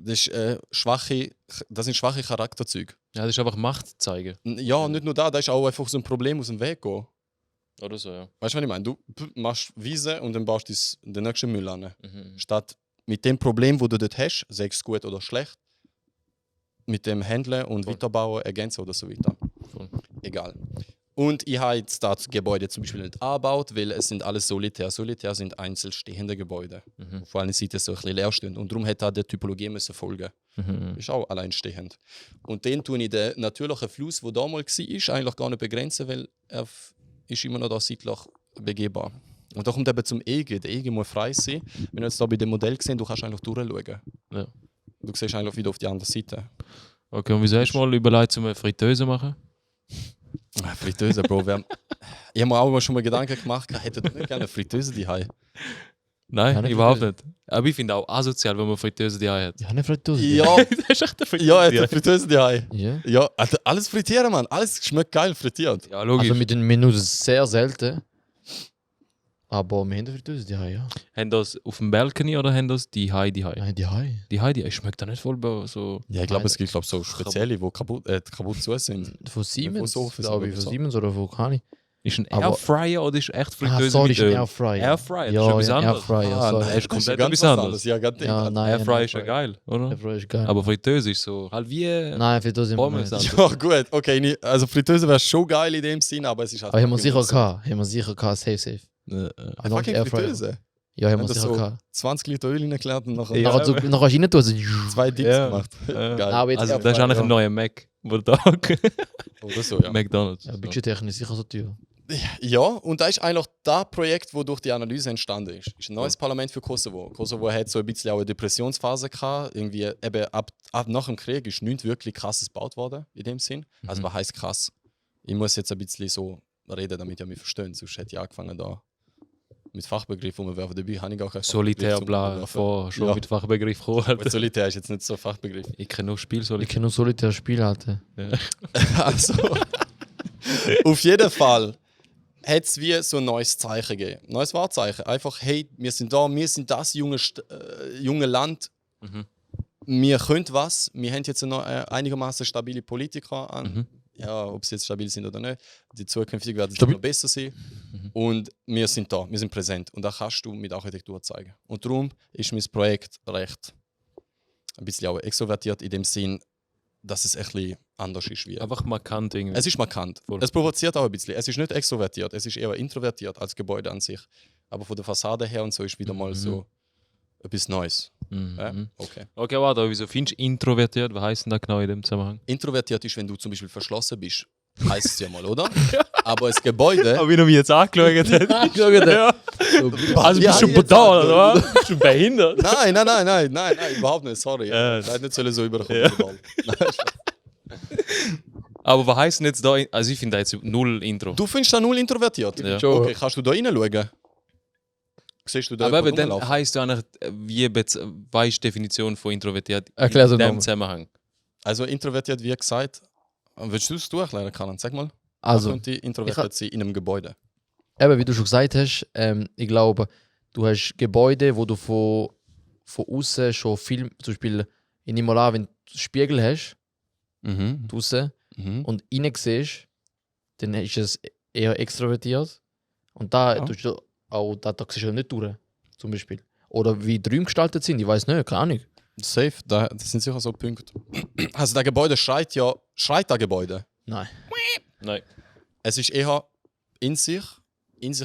das sind schwache Charakterzüge. Ja, das ist einfach Macht zeigen. Ja, nicht nur das ist auch einfach so ein Problem aus dem Weg gehen. Oder so, ja. Weißt du, was ich meine? Du machst Wiese und dann baust du den nächsten Müll an. Mhm. Statt mit dem Problem, das du dort hast, sei es gut oder schlecht, mit dem Handeln und Voll. Weiterbauen, ergänzen oder so weiter. Voll. Egal. Und ich habe jetzt das Gebäude zum Beispiel nicht angebaut, weil es sind alles solitär. Solitär sind einzelstehende Gebäude. Mhm. Vor allem sieht es so ein bisschen leer stehen. Und darum hätte er der Typologie müssen folgen. Mhm. Ist auch alleinstehend. Und den tue ich den natürlichen Fluss, der damals war, eigentlich gar nicht begrenzen, weil er ist immer noch da seitlich begehbar. Und da kommt eben zum EG. Der EG muss frei sein. Wenn du jetzt da bei dem Modell gesehen, du kannst eigentlich durchschauen. Ja. Du siehst eigentlich wieder auf die andere Seite. Okay, und wieso hast du mal überlegt, eine Fritteuse zu machen? Fritteuse, Bro. Ich habe mir auch schon mal Gedanken gemacht, hätte du nicht gerne eine Fritteuse daheim? Nein, Keine überhaupt Fritteuse. nicht. Aber ich finde auch asozial, wenn man Fritteuse die hat. Ja, eine Fritteuse. Ja, das ist echt eine Fritteuse. ja, eine Fritteuse daheim. Ja. Ja, also alles frittieren, Mann. Alles schmeckt geil frittiert. Ja, logisch. Also mit den Menüs sehr selten. Aber wir haben eine Fritteuse, die Hai, ja. Haben das auf dem Balkony oder haben das die Hai? Nein, die Hai. Die Hai, schmeckt da nicht voll so. Ja, ich glaube, es gibt so spezielle, die kaputt zu sind. Von Siemens, so viel glaube ich. so. Von Siemens oder von Kani. Ist ein Aber- Airfryer oder ist echt Fritteuse sorry, mit ist ein Öl? Airfryer. Airfryer, Ja, das ist etwas ja, anderes. Airfryer, sorry. das ist komplett ganz etwas was anderes. Ja, gerade Ja, nein. Airfryer ist ja geil, oder? Airfryer ist geil. Aber Fritteuse ist so halt wie. Nein, Fritteuse immer Pommes nicht. dann. Ja, gut, okay. Also Fritteuse wäre schon geil in dem Sinn, aber es ist halt. Aber haben wir sicher gehabt. Haben wir sicher gehabt, safe. Eine Noch fucking Airfryer. Fritteuse. Ja, haben wir Haben das sicher so gehabt. 20 Liter Öl reingeklärt und nachher Ja. Nachher so, nachher hast du rein tun, so... 2 Dips Ja. gemacht. Ja. Geil. Aber jetzt Also das ist Airfryer, eigentlich ja. ein neuer Mac, wo da Oder so, ja. McDonalds. Ja, budgettechnisch sicher so teuer. Ja, und das ist eigentlich das Projekt, das durch die Analyse entstanden ist. Ist ein neues Parlament für Kosovo. Kosovo hat so ein bisschen auch eine Depressionsphase gehabt. Irgendwie eben ab nach dem Krieg ist nichts wirklich krasses gebaut worden, in dem Sinn. Also was heisst krass? Ich muss jetzt ein bisschen so reden, damit ihr mich versteht. Sonst hätte ich angefangen da mit Fachbegriff umwerfen. Dabei habe ich gar keinen Solitär, Fachbegriff zum bla, Umwerfen. vor schon Ja. mit Fachbegriff gekommen. Aber Solitär ist jetzt nicht so ein Fachbegriff. Ich kenne nur Spiel Ich Solitär. kann nur solitär Spiel halten. Also, auf jeden Fall hat es wie so ein neues Zeichen gegeben. Neues Wahrzeichen. Einfach, hey, wir sind da, wir sind das junge Land. Mhm. Wir können was. Wir haben jetzt einigermaßen stabile Politiker an. Mhm. Ja, ob sie jetzt stabil sind oder nicht. Die zukünftig werden sie noch besser sein. Und wir sind da, wir sind präsent. Und das kannst du mit Architektur zeigen. Und darum ist mein Projekt recht ein bisschen auch extrovertiert in dem Sinn, dass es ein bisschen anders ist wie. Einfach markant irgendwie. Es ist markant. Voll. Es provoziert auch ein bisschen. Es ist nicht extrovertiert, es ist eher introvertiert als Gebäude an sich. Aber von der Fassade her und so ist wieder mal so etwas Neues. Mhm. Ja? Okay. Okay, warte, wieso findest du introvertiert? Was heisst denn da genau in dem Zusammenhang? Introvertiert ist, wenn du zum Beispiel verschlossen bist. Heißt es ja mal, oder? Aber das Gebäude. wie er mich jetzt angeschaut hat. Ja. Also Ja, bist du jetzt brutal, auch. oder? Bist du behindert? Nein, überhaupt nicht, sorry. Ja. Das hätte nicht sollen so überkommen. Ja. Nein. Aber was heisst denn jetzt da? Also ich finde da jetzt null Intro. Du findest da null introvertiert? Ja. Schon. Okay, kannst du da reinschauen? Siehst du da Aber eben, jemanden dann rumlaufen? heisst du eigentlich, was ist die Definition von introvertiert Erklär so in dem nochmal. Zusammenhang? Also introvertiert, wie gesagt. Willst du es erklären, Karan? Sag mal. Also, könnte introvertiert sein in einem Gebäude? eben, wie du schon gesagt hast, ich glaube, du hast Gebäude, wo du von von außen schon viel, zum Beispiel, ich nehme mal an, wenn du einen Spiegel hast, draußen, und innen siehst, dann ist es eher extrovertiert. Und da tust du auch, da siehst du nicht durch, zum Beispiel. Oder wie die Räume gestaltet sind, ich weiß nicht, keine Ahnung. Safe, das sind sicher so Punkte. Also das Gebäude schreit das Gebäude? Nein. Nein. Es ist eher in sich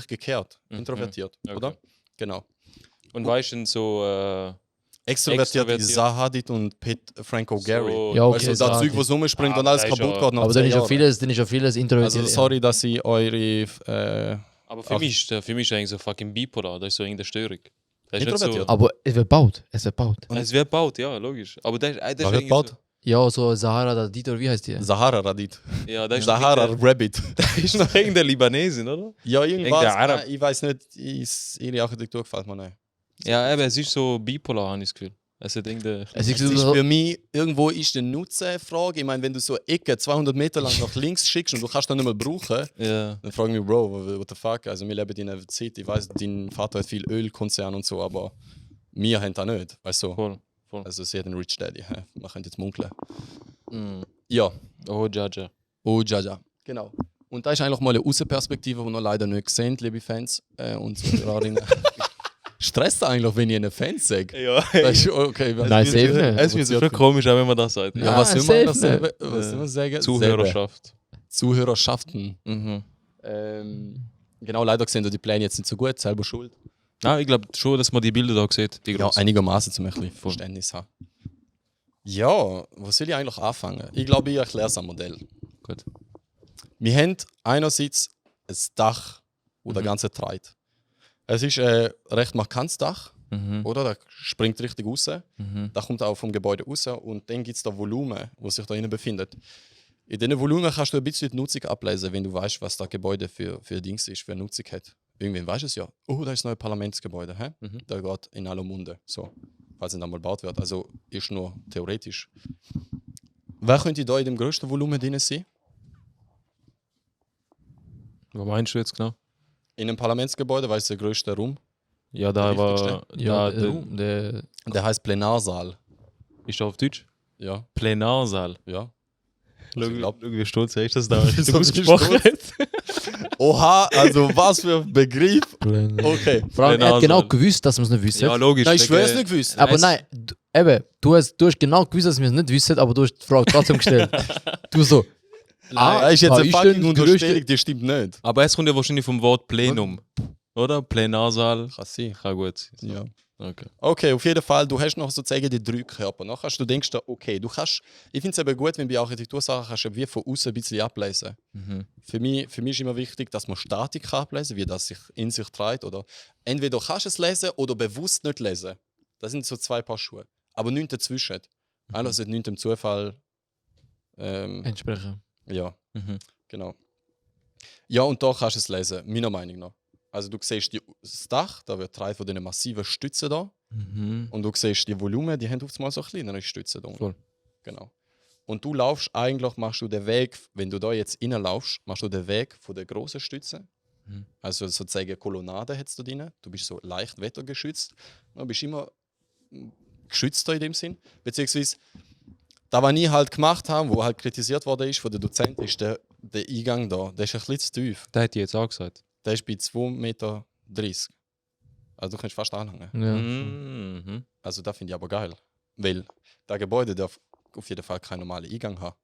gekehrt, introvertiert, Okay. oder? Genau. Und weißt du, so. Extrovertiert ist Extrovertiert. Zaha Hadid und Franco Gary. So, Ja, okay. Weißt du, das Zeug, was rumspringt und alles das ist kaputt ja- geht nach Aber 10 dann ist ja Jahren. vieles introvertiert. Also sorry, dass ich eure... Aber für mich ist eigentlich so fucking bipolar. Das ist so irgendeine Störung. Das ist nicht so, Introvertiert? Aber es wird gebaut. Es wird gebaut. es wird gebaut, ja, logisch. Aber das ist Was wird irgendwie gebaut? Ja, so Sahara Radit oder wie heißt die? Sahara Radid. So, ja, das ist Sahara noch Rabbit. das ist noch irgendeine Libanesin, oder? Ja, irgendwas. Irgendein Arab. Ich weiß nicht, ihre Architektur gefällt mir nicht. Ja, eben, es ist so bipolar, habe ich das Gefühl. Es hat irgendeine. Es ist Es ist so, für mich, irgendwo ist eine Nutzenfrage. Ich meine, wenn du so eine Ecke 200 Meter lang nach links schickst und du kannst dann nicht mehr brauchen, Ja. dann frage ich mich, Bro, what the fuck? Also wir leben in einer Zeit, ich weiß, dein Vater hat viel Ölkonzern und so, aber wir haben das nicht, weißt du? Voll. Also sie hat einen Rich Daddy, hä? Man könnte jetzt munkeln. Mm. Ja, Oh, Jaja. oh Jaja. Genau. Und da ist eigentlich mal eine Außenperspektive, die wir noch leider nicht sehen, liebe Fans und Zuhörerinnen. Stresst eigentlich, wenn ich einen Fan sage? Ja, Das ist okay. Nein, safe nicht. es wird schon komisch, auch wenn man das sagt. Ja, was will safe man, nicht. was will man sagen? Zuhörerschaft. Selber. Zuhörerschaften. Mhm. Genau, leider sehen die Pläne jetzt nicht so gut, selber schuld. Ja, ich glaube schon, dass man die Bilder da sieht. Die Ja, grossen. einigermaßen zum ein bisschen Verständnis haben. Ja, was soll ich eigentlich anfangen? Ich glaube, ich erkläre es am Modell. Gut. Wir haben einerseits ein Dach, das das Ganze trägt. Es ist ein recht markantes Dach, oder? Das springt richtig raus. Da kommt auch vom Gebäude raus und dann gibt es da Volumen, das sich da innen befindet. In diesen Volumen kannst du ein bisschen die Nutzung ablesen, wenn du weißt, was das Gebäude für Dings ist, für eine Nutzung hat. Irgendwann weißt du es ja. Oh, da ist ein neues Parlamentsgebäude. Hä? Da geht in aller Munde. So, falls es dann mal gebaut wird. Also ist nur theoretisch. Wer könnte da in dem größten Volumen drin sein? Was meinst du jetzt genau? In einem Parlamentsgebäude, weißt du, der größte Raum? Ja, da Der war. wichtigste? Ja, der Der heißt Plenarsaal. ist da auf Deutsch? Ja, Plenarsaal. ja. Schau, ich glaub- wie stolz er ist, dass da So ausgesprochen stolz. hat. Oha, also was für ein Begriff. Okay. Vor allem, er hat Plenarsaal. genau gewusst, dass wir es nicht wissen. Ja, logisch. Nein, ich schwöre es wegen- nicht gewusst. Aber es- nein, du hast genau gewusst, dass wir es nicht wissen, aber du hast die Frage trotzdem gestellt. Du so, Das ist jetzt was eine ist fucking denn die Unterstellung, die stimmt nicht. Aber es kommt ja wahrscheinlich vom Wort Plenum. Oder? Plenarsaal. Kann sein. Kann gut sein. Ja. Okay. Okay, auf jeden Fall, du hast noch sozusagen die drei Körper. Nachher du denkst dir, okay, du kannst, ich finde es eben gut, wenn bei Architektursachen kannst du wie von außen ein bisschen ablesen. Für mich ist immer wichtig, dass man Statik kann ablesen, wie das sich in sich trägt. Oder entweder kannst du es lesen oder bewusst nicht lesen. Das sind so zwei Paar Schuhe. Aber nichts dazwischen. Einerseits nichts dem Zufall. entsprechen. Ja, Mhm. genau. Ja, und da kannst du es lesen, meiner Meinung nach. Also du siehst das Dach, da wird drei von diesen massiven Stützen da. Und du siehst die Volumen, die haben oftmals so kleinere Stützen da. Voll. Genau. Und du laufst eigentlich, machst du den Weg, wenn du da jetzt reinlaufst, machst du den Weg von der großen Stütze. Also sozusagen Kolonnade hättest du drin. Du bist so leicht wettergeschützt. Du bist immer geschützter in dem Sinn. Beziehungsweise, da was ich halt gemacht habe, wo halt kritisiert worden ist von den Dozenten, ist der Eingang da. Der ist ein bisschen zu tief. Das hätte ich jetzt auch gesagt. Der ist bei 2,30 Meter. Also du kannst fast anhängen. Ja. Mhm. Also das finde ich aber geil. Weil das Gebäude darf auf jeden Fall keinen normalen Eingang haben.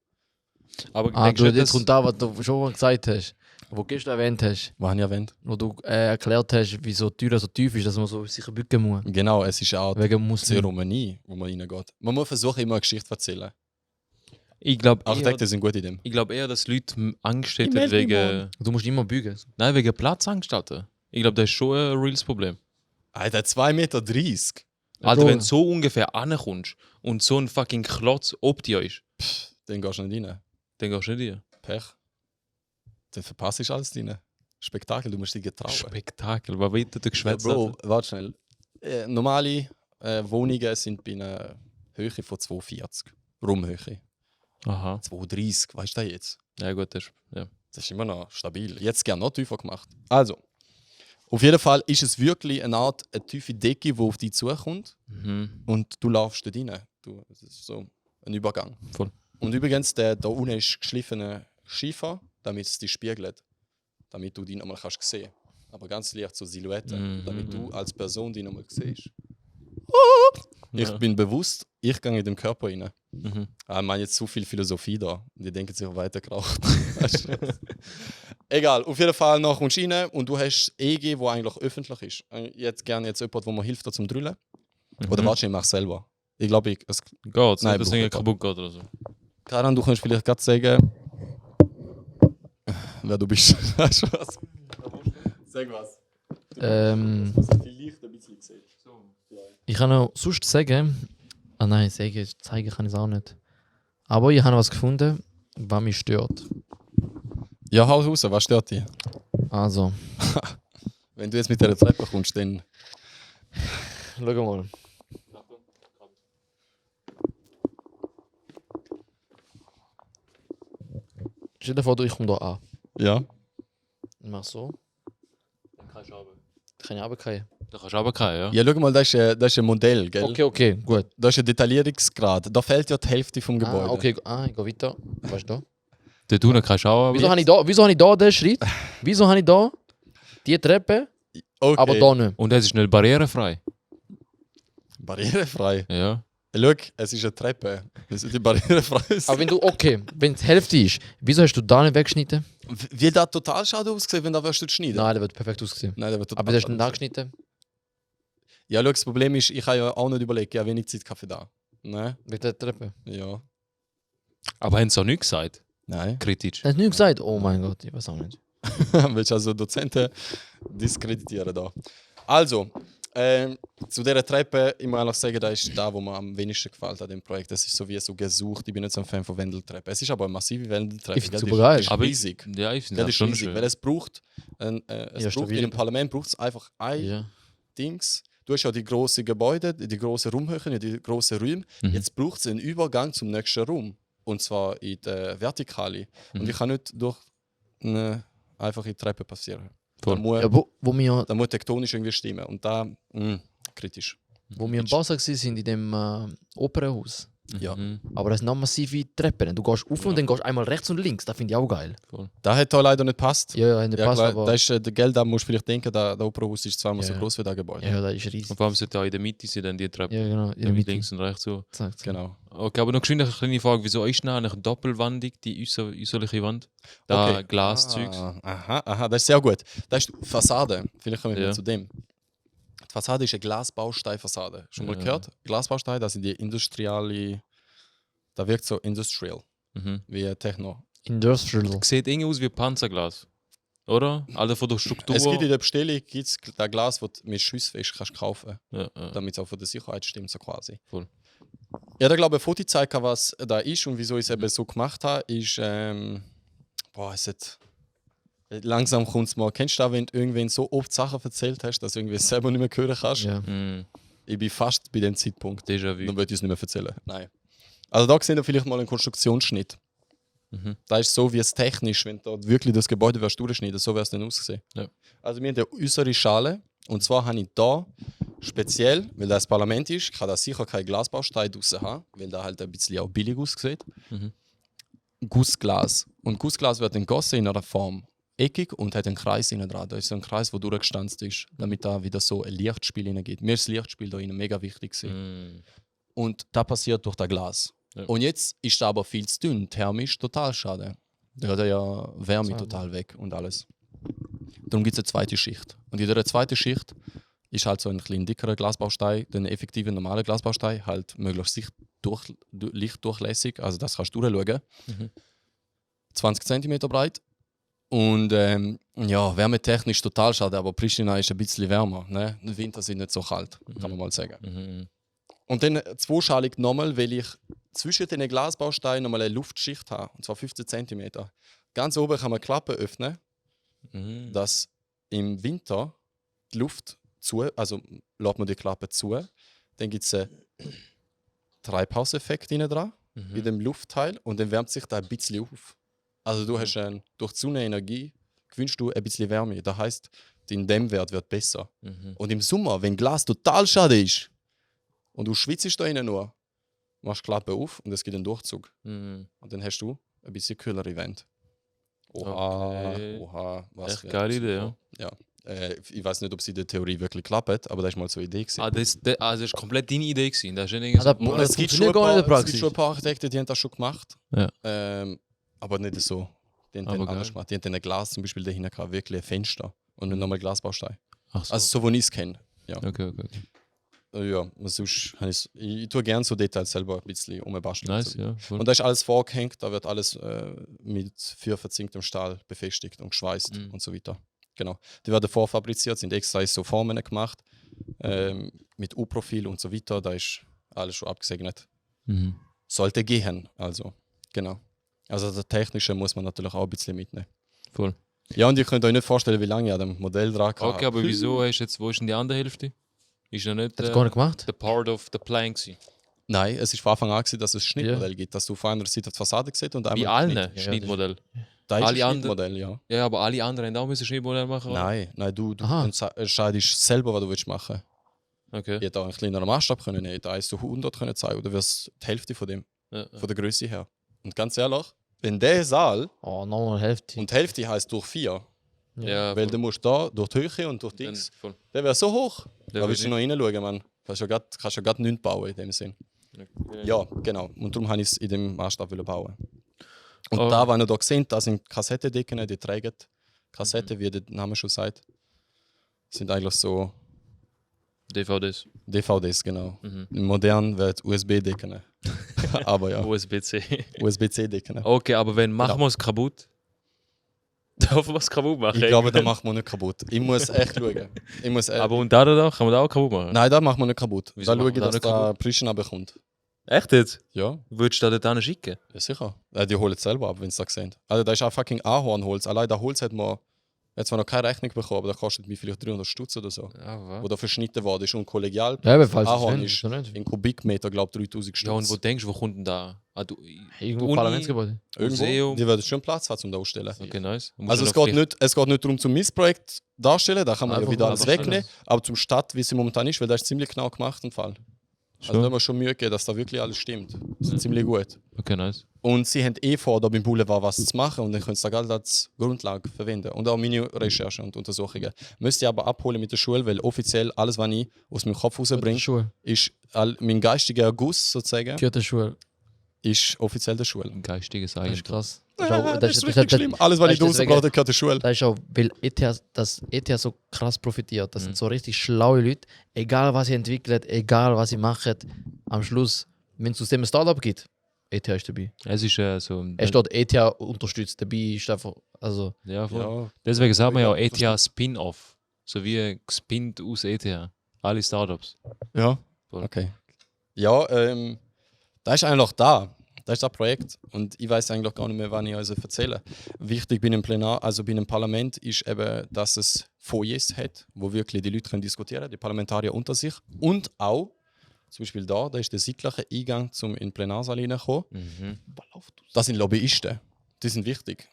Aber Ah, denkst du, du, jetzt das kommt da, was du schon mal gesagt hast, wo gestern erwähnt hast, Was habe ich erwähnt? wo du erklärt hast, wieso die Tür so tief ist, dass man so sicher bücken muss. Genau, es ist auch Wegen die Muslim. Zeremonie, wo man reingeht. Man muss versuchen, immer eine Geschichte zu erzählen. ich glaube Architekten eher, sind gut in dem. eher, dass Leute Angst Ich hätten melde mich wegen. Du musst immer bügen. Nein, wegen Platzangst hatten. Ich glaube, das ist schon ein reales Problem. Alter, 2,30 Meter. Alter, Bro. wenn du so ungefähr ankommst und so ein fucking Klotz ob dir ist, Den gehst du nicht rein. dann gehst du nicht rein. Pech. Dann verpasst du alles rein. Spektakel, du musst dich getrauen. Spektakel, was wird der geschwätzt? Bro, warte schnell. Normale Wohnungen sind bei einer Höhe von 2,40. Raumhöhe. Aha. 2,30, weißt du das jetzt? Ja, gut, das ist. Ja. Das ist immer noch stabil. Jetzt gerne noch tiefer gemacht. Also, Auf jeden Fall ist es wirklich eine Art eine tiefe Decke, die auf dich zukommt. Und du laufst dort rein. Das ist so ein Übergang. Voll. Und übrigens, da unten ist geschliffener Schiefer, damit es dich spiegelt. Damit du dich nochmal sehen kannst. Aber ganz leicht so Silhouette, damit du als Person dich nochmal siehst. Ich bin bewusst, ich gehe in den Körper rein. Ich meine jetzt zu viel Philosophie da. Die denken sich weiter geraucht. Egal, auf jeden Fall noch kommst du rein und du hast EG, wo eigentlich öffentlich ist. Ich hätte gerne jetzt jemanden, der mir hilft, da zum Drüllen. Oder warte, ich mache es selber. Ich glaube, es geht. Nein, das Ding kaputt geht oder so. Karan, du kannst vielleicht gerade sagen, wer du bist. Weißt du was? Sag was. Vielleicht ein bisschen gesehen. Ich kann noch sonst sagen, nein, zeigen kann ich es auch nicht. Aber ich habe was gefunden, was mich stört. Ja, hau raus, was stört dich? Also. Wenn du jetzt mit der Treppe kommst, dann. Schau mal. Stell dir vor, ich komme hier an. Ja. Ich mach so. Dann kannst du runter. Kann ich runterfallen? Da kannst du runterfallen, ja. Ja, schau mal, das ist ein Modell, gell? Okay, gut. Das ist ein Detaillierungsgrad. Da fehlt ja die Hälfte vom Gebäude. Okay, ich gehe weiter. Was ist da? Dort unten kannst du auch. Wieso habe ich da den Schritt? Wieso habe ich da die Treppe, Okay. aber da nicht? Und es ist nicht barrierefrei. Barrierefrei. Ja. Schau, es ist eine Treppe. Das ist die barrierefrei. Aber wenn es die Hälfte ist, wieso hast du da nicht weggeschnitten? Wie das total schade ausgesehen, wenn da wirst du schneiden? Nein, der wird perfekt ausgesehen. Nein, der wird total Aber das ist schade nicht nachgeschnitten. Ja, schau, das Problem ist, ich habe ja auch nicht überlegt, ja, wenig Zeit Kaffee da. Ne? Mit der Treppe. Ja. Aber haben sie auch nicht gesagt? Nein. Kritisch. Hast du nicht gesagt? Oh mein Gott, ich weiß auch nicht. Willst du also Dozenten diskreditieren da? Also, zu dieser Treppe, ich muss ehrlich sagen, das ist da, wo mir am wenigsten gefällt an dem Projekt. Das ist so wie so gesucht. Ich bin nicht so ein Fan von Wendeltreppen. Es ist aber eine massive Wendeltreppe. Ich find's gell? super geil. Die ist Aber riesig. Ja, ich finde Das das ist schon riesig, schön. weil es braucht, in stabil. dem Parlament braucht es einfach ein Ja. Dings. Du hast ja die grossen Gebäude, die grossen Raumhöhen, die grossen Räume. Jetzt braucht es einen Übergang zum nächsten Raum. Und zwar in der Vertikale. Und ich kann nicht durch eine einfache Treppe passieren. Da muss, Ja, da muss tektonisch irgendwie stimmen. Und da, kritisch. wo wir im Basel waren, in dem Opernhaus. Ja. Aber das sind noch massive Treppen. Du gehst auf und dann gehst einmal rechts und links. Das finde ich auch geil. Da hat da leider nicht gepasst. Ja, nicht passt, klar, aber... da ist der Geld, da musst du vielleicht denken, der Opernhaus ist zweimal so Ja. groß wie das Gebäude. Ja, das ist riesig. Und vor allem sollte auch in der Mitte sein, dann die Treppe. Ja, genau. In der Mit Mitte. links und rechts so. Zack. Genau. Okay, aber noch geschwind eine kleine Frage. Wieso ist denn eigentlich doppelwandig, die äußerliche Wand? Da Okay. Glaszeugs. Aha, das ist sehr gut. Das ist die Fassade. Vielleicht kommen wir Ja. zu dem. Die Fassade ist eine Glasbausteinfassade. Schon mal Ja. gehört? Glasbausteine, das sind die industrielle. Da wirkt so industrial, wie Techno. Industrial. Sieht irgendwie aus wie Panzerglas. Oder? Also von der Struktur. Es gibt in der Bestellung das Glas, das du mit schussfest kannst kaufen, Ja. damit es auch von der Sicherheit stimmt, so quasi. Voll. Ja, da glaube ich, ein Foto zeigen, was da ist und wieso ich es eben so gemacht habe, ist. Es hat. Langsam kommt es mal. Kennst du das, wenn du irgendwann so oft Sachen erzählt hast, dass du irgendwie selber nicht mehr hören kannst? Ja. Ich bin fast bei dem Zeitpunkt. Déjà-vu. Dann würde ich es nicht mehr erzählen. Nein. Also da sehen wir vielleicht mal einen Konstruktionsschnitt. Da ist so, wie es technisch, wenn du wirklich das Gebäude durchschneiden, so wäre es dann ausgesehen. Ja. Also wir haben eine äußere Schale und zwar habe ich da speziell, weil das Parlament ist, kann da sicher kein Glasbaustein draussen haben, weil da halt ein bisschen auch billig aussieht. Gussglas. Und Gussglas wird dann gegossen in einer Form eckig und hat einen Kreis innen dran. Da ist so ein Kreis, der durchgestanzt ist, damit da wieder so ein Lichtspiel hineingeht. Mir ist das Lichtspiel da innen mega wichtig gewesen. Und das passiert durch das Glas. Ja. Und jetzt ist er aber viel zu dünn, thermisch total schade. Da hat er ja Wärme Sauber. total weg und alles. Darum gibt es eine zweite Schicht. Und in dieser zweiten Schicht ist halt so ein bisschen dickerer Glasbaustein, den effektiven normalen Glasbaustein, halt möglichst lichtdurchlässig, also das kannst du durchschauen. 20 cm breit. Und ja, wärmetechnisch total schade, aber Pristina ist ein bisschen wärmer. Ne? Im Winter sind nicht so kalt, kann man mal sagen. Und dann zweischalig nochmal, weil ich zwischen den Glasbausteinen nochmal eine Luftschicht habe, und zwar 15 cm. Ganz oben kann man Klappen öffnen, dass im Winter die Luft also lässt man die Klappe zu, dann gibt es einen Treibhauseffekt innen dran, in dem Luftteil, und dann wärmt sich da ein bisschen auf. Also du hast durch die Sonnenenergie gewinnst du ein bisschen Wärme. Das heisst, dein Dämmwert wird besser. Und im Sommer, wenn Glas total schade ist und du schwitzt da innen nur, machst die Klappe auf und es gibt einen Durchzug. Und dann hast du ein bisschen kühlere Wände. Oha, was echt geile Idee, ja. Ich weiß nicht, ob sie in der Theorie wirklich klappt, aber das war mal so eine Idee gewesen. Das war komplett deine Idee gewesen. Das ist nicht Es gibt schon ein paar Architekten, die haben das schon gemacht. Ja. Aber nicht so. Die haben dann anders gemacht. Die haben dann ein Glas zum Beispiel dahinter gehabt, wirklich ein Fenster und nicht nochmal Glasbaustein. Ach so. Also so, wie ich es kenne. Ja. Okay. Ja, sonst ich tue gerne so Details selber ein bisschen umbasteln. Nice, ja. Voll. Und da ist alles vorgehängt, da wird alles mit verzinktem Stahl befestigt und geschweißt und so weiter. Genau. Die werden vorfabriziert, sind extra so Formen gemacht, mit U-Profil und so weiter. Da ist alles schon abgesegnet. Sollte gehen, also. Genau. Also das Technische muss man natürlich auch ein bisschen mitnehmen. Voll. Ja, und ihr könnt euch nicht vorstellen, wie lange ich an dem Modell dran habe. Okay, aber wieso hast du jetzt, wo ist denn die andere Hälfte? Ist ja nicht Hast du gar nicht gemacht? the part of the plan gewesen. Nein, es ist von Anfang an gewesen, dass es ein Schnittmodell gibt, dass du auf einer Seite die Fassade siehst und einmal Bei allen Schnitt. Schnittmodell. Da ist alle ein Schnittmodell, ja. Ja, aber alle anderen haben auch ein Schnittmodell machen. Oder? Nein, du Aha. entscheidest selber, was du willst machen. Okay. Ich hätte auch einen kleineren Maßstab können nehmen, da 1 zu 100 können zeigen, oder wär's die Hälfte von dem, Ja. von der Größe her. Und ganz ehrlich, wenn der Saal, Oh, nochmal Hälfte. und die Hälfte heisst durch 4, Ja, weil voll. du musst da durch die Höhe und durch Dann Dings, voll. der wäre so hoch. Der Da will willst du noch reinschauen, man. Kannst ja gerade nichts bauen in dem Sinn. Ja, genau. Und darum habe ich es in dem Maßstab bauen. Und Oh. da, was ihr da seht, da sind Kassettendecken, die tragen Kassette, wie der Name schon sagt. Sind eigentlich so DVDs. DVDs, genau. Modern wird USB-Decken. Aber ja, USB-C. USB-C-Decken. Okay, aber wenn machen Genau. wir es kaputt? Darf man es kaputt machen? Ich glaube, da macht man nicht kaputt. Ich muss echt schauen. Ich muss, Aber und da kann man da auch kaputt machen? nein, da macht man nicht kaputt. Wieso Da schaue macht ich, man da dass nicht da Pristina bekommt. Echt jetzt? Ja, Würdest du da dort schicken? ja sicher. Die holen es selber ab, wenn sie das sehen. Also da ist auch fucking Ahornholz. Allein das Holz hat man jetzt noch keine Rechnung bekommen, aber das kostet mich vielleicht 300 Stutz oder so. Ja, Wo da verschnitten worden ist. Und kollegial Ja, aber falls Ahorn es ist nicht. in Kubikmeter, glaube ich, 3000 Ja, und Stutz. wo denkst du, wo kommt denn da? Irgendwo Uni? Parlamentsgebäude. Irgendwo. Museum? Die werden schon Platz haben, um da auszustellen. Okay, nice. Also es geht nicht darum, zum Missprojekt darstellen, da kann man ja Einfach wieder alles einfach wegnehmen, aber zum Stadt, wie sie momentan ist, weil das ist ziemlich genau gemacht im Fall. Also da haben wir schon Mühe gegeben, dass da wirklich alles stimmt. Das ist ziemlich gut. Okay, nice. Und sie haben vor, da beim Boulevard was zu machen und dann können sie das als Grundlage verwenden. Und auch meine Recherchen und Untersuchungen. Müsst ihr aber abholen mit der Schule, weil offiziell alles, was ich aus meinem Kopf rausbringe, Schule. ist mein geistiger Erguss sozusagen, Gehört der Schule. ist offiziell der Schule. Ein geistiges Das ist Eigentum. krass. Das ist richtig schlimm. Alles, was ich das- draußen brauche, gehört der Schule. Das ist auch, weil ETH so krass profitiert. Das sind so richtig schlaue Leute. Egal was sie entwickeln, egal was sie machen, am Schluss, wenn es aus dem ein Startup gibt, ETH ist dabei. Es ist so. Es steht ETH unterstützt, dabei ist einfach, also, Ja, voll. Ja. Deswegen sagt man ja ETH Spin-off. So wie gespinnt aus ETH. Alle Startups. Ja, Voll. okay. Ja, das ist eigentlich da. Das ist das Projekt. Und ich weiß eigentlich gar nicht mehr, wann ich euch erzähle. Wichtig bei einem bei einem Parlament ist eben, dass es Foyers hat, wo wirklich die Leute können diskutieren können, die Parlamentarier unter sich. Und auch, zum Beispiel da ist der seitliche Eingang, um in den Plenarsaal reinzukommen. Das sind Lobbyisten. Die sind wichtig.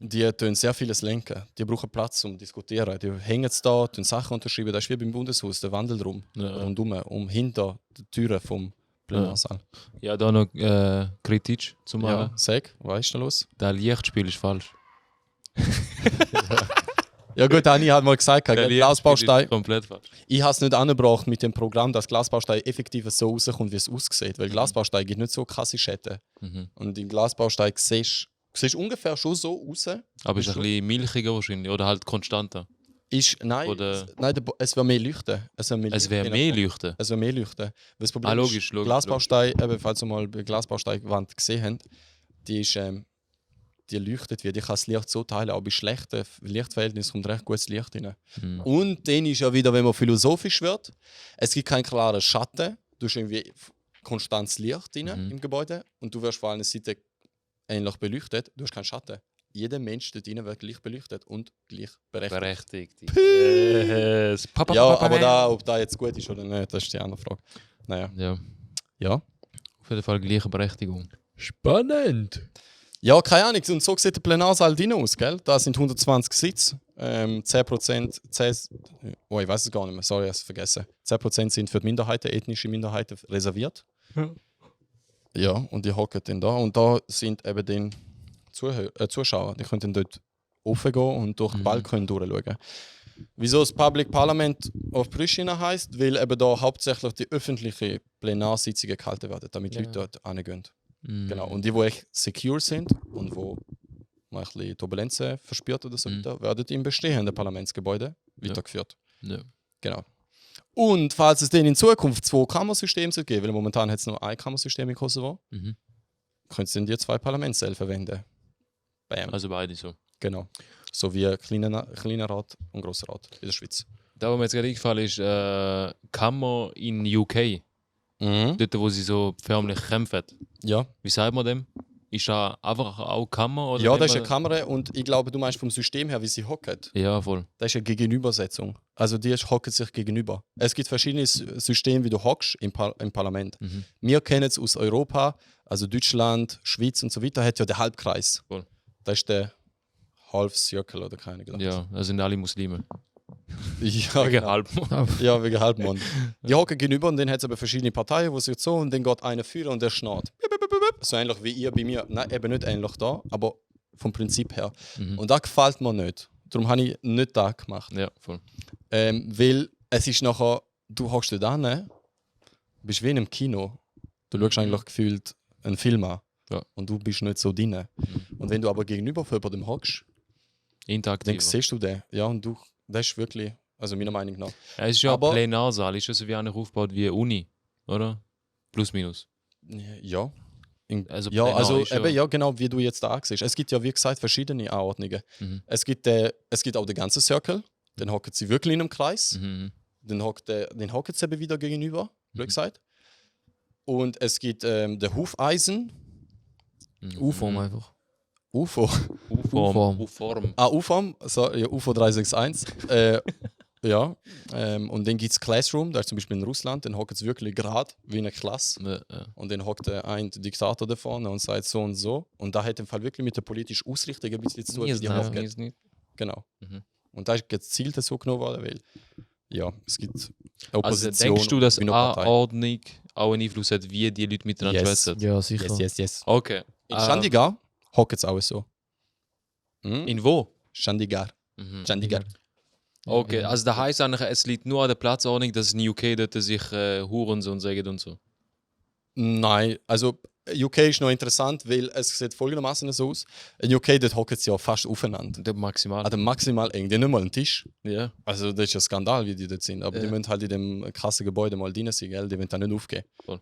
Die tun sehr vieles lenken. Die brauchen Platz, um zu diskutieren. Die hängen da, tun Sachen unterschreiben. Das ist wie beim Bundeshaus, der Wandelraum. Ja. Rundum, hinter den Türen vom Plenarsaal. Ja, da noch kritisch zu machen. Ja, sag, was ist da los? Das Lichtspiel ist falsch. Ja gut, Anni hat mal gesagt, Das Glasbaustein. ist komplett falsch. Ich habe es nicht angebracht mit dem Programm, dass Glasbaustein effektiv so rauskommt, wie es aussieht. Weil Glasbaustein gibt nicht so krasse Schäden. Und in Glasbaustein siehst du ungefähr schon so raus. Aber ist ein bisschen milchiger wahrscheinlich. Oder halt konstanter. Nein, Oder- es wird mehr leuchten. Es Es wäre mehr leuchten. Es wird mehr leuchten. Weil das Problem Logisch, ist, logisch. Glasbaustein, eben, falls ihr mal bei Glasbausteinwand gesehen habt, die ist, die leuchtet wie. Die kann das Licht so teilen, auch bei schlechten Lichtverhältnissen kommt recht gutes Licht rein. Und dann ist ja wieder, wenn man philosophisch wird, es gibt keinen klaren Schatten, du hast irgendwie konstantes Licht rein im Gebäude und du wirst vor einer Seite ähnlich beleuchtet, du hast keinen Schatten. Jeder Mensch dort drin wird gleich beleuchtet und gleich berechtigt. Yes. Ja, aber ob da jetzt gut ist oder nicht, das ist die andere Frage. Naja. Ja, Ja. auf jeden Fall gleiche Berechtigung. spannend. Ja, keine Ahnung. Und so sieht der Plenarsaal drin aus, gell? Da sind 120 Sitze. 10%, ich weiß es gar nicht mehr, sorry, ich habe es vergessen. 10% sind für die Minderheiten, ethnische Minderheiten reserviert. Ja, und die hocken dann da. Und da sind eben dann Zuschauer, die können dann dort raufgehen und durch den Balkon durchschauen. Wieso das Public Parliament of Pristina heisst? Weil eben da hauptsächlich die öffentlichen Plenarsitzungen gehalten werden, damit Leute dort hingehen. Genau. Und die echt secure sind und wo man ein bisschen Turbulenzen verspürt oder so weiter, werden im bestehenden Parlamentsgebäude weitergeführt. Ja. Genau. Und falls es dann in Zukunft 2 Kammersysteme geben, weil momentan hat es nur ein Kammersystem in Kosovo, können sie dann die 2 Parlamentssäle verwenden. Bam. Also beide so. Genau. So wie kleiner Rat und grosser Rat in der Schweiz. Da, was mir jetzt gerade eingefallen ist, Kammer in UK. Dort, wo sie so förmlich kämpfen. Ja. Wie sagt man dem? Ist da einfach auch Kammer? Oder Ja, das ist eine Kamera und ich glaube, du meinst vom System her, wie sie hocken. Ja, voll. Das ist eine Gegenübersetzung. Also die hocken sich gegenüber. Es gibt verschiedene Systeme, wie du hockst im Parlament. Wir kennen es aus Europa, also Deutschland, Schweiz und so weiter, hat ja den Halbkreis. Voll. Das ist der Half Circle oder keine Ahnung. Ja, das sind alle Muslime. Ja, Wegen Halbmond. Ja, wegen Halbmond. Die hocken gegenüber und dann hat es aber verschiedene Parteien, die sich so und dann geht einer führen und der schnarrt. So ähnlich wie ihr bei mir. Nein, eben nicht ähnlich da, aber vom Prinzip her. Und das gefällt mir nicht. Darum habe ich nicht das gemacht. Ja, voll. Weil es ist nachher, du hockst da hin, bist wie in einem Kino. Du schaust eigentlich gefühlt einen Film an. Ja. Und du bist nicht so drin. Und wenn du aber gegenüber von jemandem hockst, Interaktiv. dann siehst du den. Ja, und das ist wirklich, also meiner Meinung nach. Ja, es ist ja Aber- ein Plenarsaal, ist ja so wie einer aufgebaut wie eine Uni, oder? Plus, minus. Ja. Also Ja, Plenar also ist ja- eben, ja, genau wie du jetzt da siehst. Es gibt ja, wie gesagt, verschiedene Anordnungen. Es gibt auch den ganzen Circle, dann hocken sie wirklich in einem Kreis. Dann hocken sie eben wieder gegenüber, blöd gesagt. Und es gibt den Hufeisen. U-Form einfach. UFO. U-Form. U-Form. UFOM, so, ja, UFO 361. Ja. Und dann gibt es Classroom, da ist zum Beispiel in Russland, dann hockt es wirklich gerade wie eine Klasse. Ja. Und dann hockt ein Diktator da vorne und sagt so und so. Und da hat im Fall wirklich mit der politischen Ausrichtung ein bisschen zu tun, wie die hocken. nicht. Genau. Mhm. Und da ist gezielt so genommen worden, weil ja, es gibt Also Opposition. denkst du, dass wie eine Partei. Anordnung auch einen Einfluss hat, wie die Leute miteinander Yes. schwätzen? Ja, sicher. Yes. Okay. In Chandigarh hockt es auch so. In wo? Chandigarh. Mhm. Chandigarh. Okay, also das heisst eigentlich, es liegt nur an der Platzordnung, dass in UK dort sich Hurensohn sagen und so. Nein, also UK ist noch interessant, weil es sieht folgendermaßen so aus. In UK dort hocken sie ja fast aufeinander. Der maximal. Also maximal eng, die nicht mal einen Tisch. Ja. Also das ist ein Skandal, wie die dort sind. Aber die müssen halt in dem krassen Gebäude mal drin sein, gell? Die wollen da nicht aufgehen. Voll.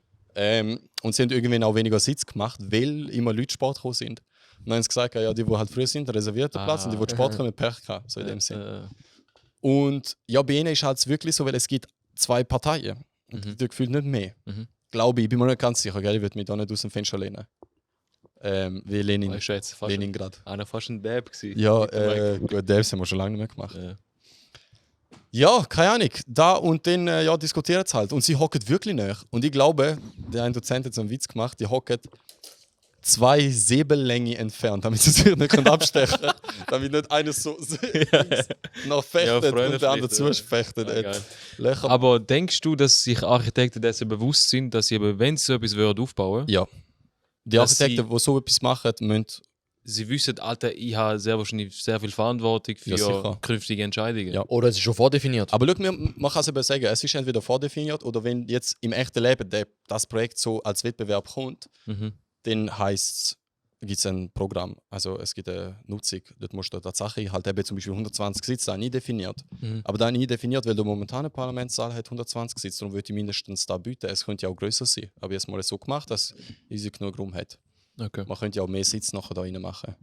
Und sie haben irgendwann auch weniger Sitz gemacht, weil immer Leute Sport gekommen sind. Und dann haben sie gesagt, ja, die halt früher sind, reserviert den Platz und die, die Sport kommen, Pech gehabt. So in dem Sinn. Und ja, bei ihnen ist halt wirklich so, weil es gibt 2 Parteien. Und die gefühlt nicht mehr. Glaube ich bin mir nicht ganz sicher, gell? Ich würde mich da nicht aus dem Fenster lehnen. Wie Lenin. Ich schätze fast Leningrad. fast ein Dab gewesen. Ja, gut, Devs haben wir schon lange nicht mehr gemacht. Ja. Ja, keine Ahnung. Da und dann ja, diskutiert es halt. Und sie hocken wirklich nach. Und ich glaube, der ein Dozent hat so einen Witz gemacht, die hocken 2 Säbellänge entfernt, damit sie sich nicht abstechen können. Damit nicht einer so noch fechtet und der andere zusfechtet. Ja, aber denkst du, dass sich Architekten dessen bewusst sind, dass sie eben, wenn sie so etwas aufbauen Ja. Die dass Architekten, die so etwas machen, müssen. sie wissen, Alter, ich habe sehr wahrscheinlich sehr viel Verantwortung für sicher. künftige Entscheidungen. Ja. Oder es ist schon vordefiniert. Aber schau, man kann es eben sagen, es ist entweder vordefiniert oder wenn jetzt im echten Leben das Projekt so als Wettbewerb kommt, dann gibt es ein Programm. Also es gibt eine Nutzung. Dort musst du tatsächlich halt eben zum Beispiel 120 Sitze da nie definiert. Aber da nie definiert, weil der momentane Parlamentssaal hat 120 Sitze. Darum würde ich mindestens da bieten. Es könnte ja auch größer sein. Aber jetzt mal so gemacht, dass easy genug Raum hat. Okay. Man könnte ja auch mehr Sitze nachher da rein machen.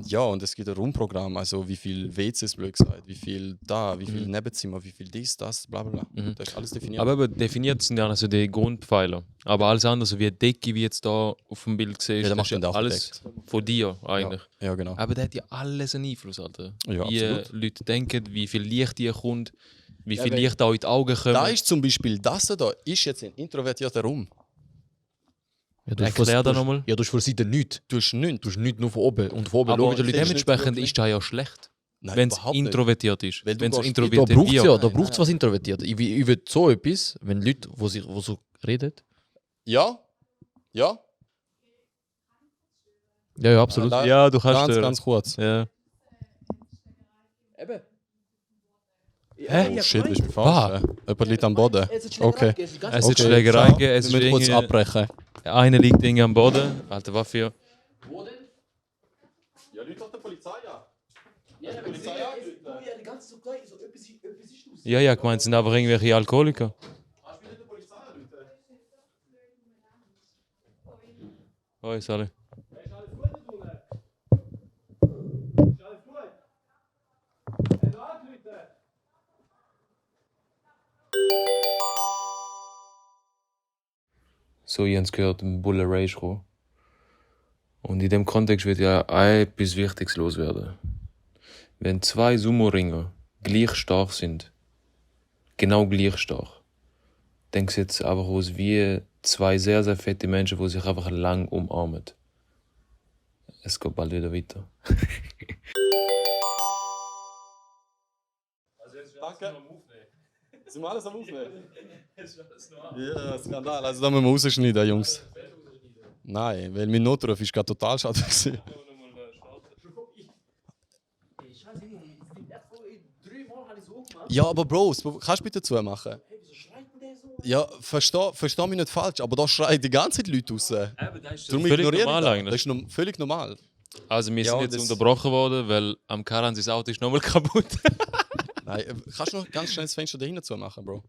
Ja, und es gibt ein Raumprogramm, also wie viel WCs, blöd gesagt, wie viel da, wie viel Nebenzimmer, wie viel dies, das, bla bla bla. Das ist alles definiert. Aber eben definiert sind ja also die Grundpfeiler. Aber alles andere, so wie eine Decke, wie jetzt da auf dem Bild siehst, Ja, der das macht ist ja dann der alles von dir eigentlich. Ja, genau. Aber der hat ja alles einen Einfluss, Alter. Ja, wie absolut. Leute denken, wie viel Licht dir kommt, wie viel weil- Licht da in die Augen kommt. Da ist zum Beispiel das da, ist jetzt ein introvertierter Raum. Ja, du hast Erklär das nochmal. Ja, du hast von der Seite nichts. Du hast nichts. Du hast nichts nur von oben. Und von oben Aber schauen die Leute. dementsprechend ist das ja schlecht. Nein, Wenn es überhaupt nicht. introvertiert ist. Weil du Wenn es gehst- introvertiert Da braucht es wird. ja, da braucht es was introvertiert. Ich will so etwas, wenn Leute, wo so reden. Ja? Ja? Ja, absolut. Nein, Ja, du kannst ganz, stören. ganz kurz. Ja. Oh shit, bist du falsch? Jemand liegt am Boden. Okay. Es ist Okay, Schlägerei ciao. gegeben. Es Wir ist müssen kurz irgendwie... abbrechen. Einer liegt irgendwie am Boden. Alter, was für... Ja, Leute doch der Polizei an. Ja, ja, gemeint, sind einfach irgendwelche Alkoholiker. Oh, sorry. So, ihr habt es gehört, ein Bulle Rage kommen. Und in dem Kontext wird ja etwas Wichtiges loswerden. Wenn zwei Sumo-Ringer gleich stark sind, genau gleich stark, dann sieht es einfach aus wie zwei sehr, sehr fette Menschen, die sich einfach lang umarmen. Es geht bald wieder weiter. Danke. Sind wir alles am Aufnehmen? Ja, Skandal. Also da müssen wir rausschneiden, Jungs. Nein, weil mein Notruf ist gerade total schade gewesen. Ja, aber Bros, kannst du bitte zumachen? Ja, versteh mich nicht falsch, aber da schreien die ganze Zeit Leute raus. Darum völlig ignoriere ich normal das. eigentlich. Das ist völlig normal. Also wir Ja, sind jetzt das- unterbrochen worden, weil am Karan sein Auto ist nochmal kaputt. Nein, kannst du noch ganz schnell das Fenster dahinter zumachen, Bro?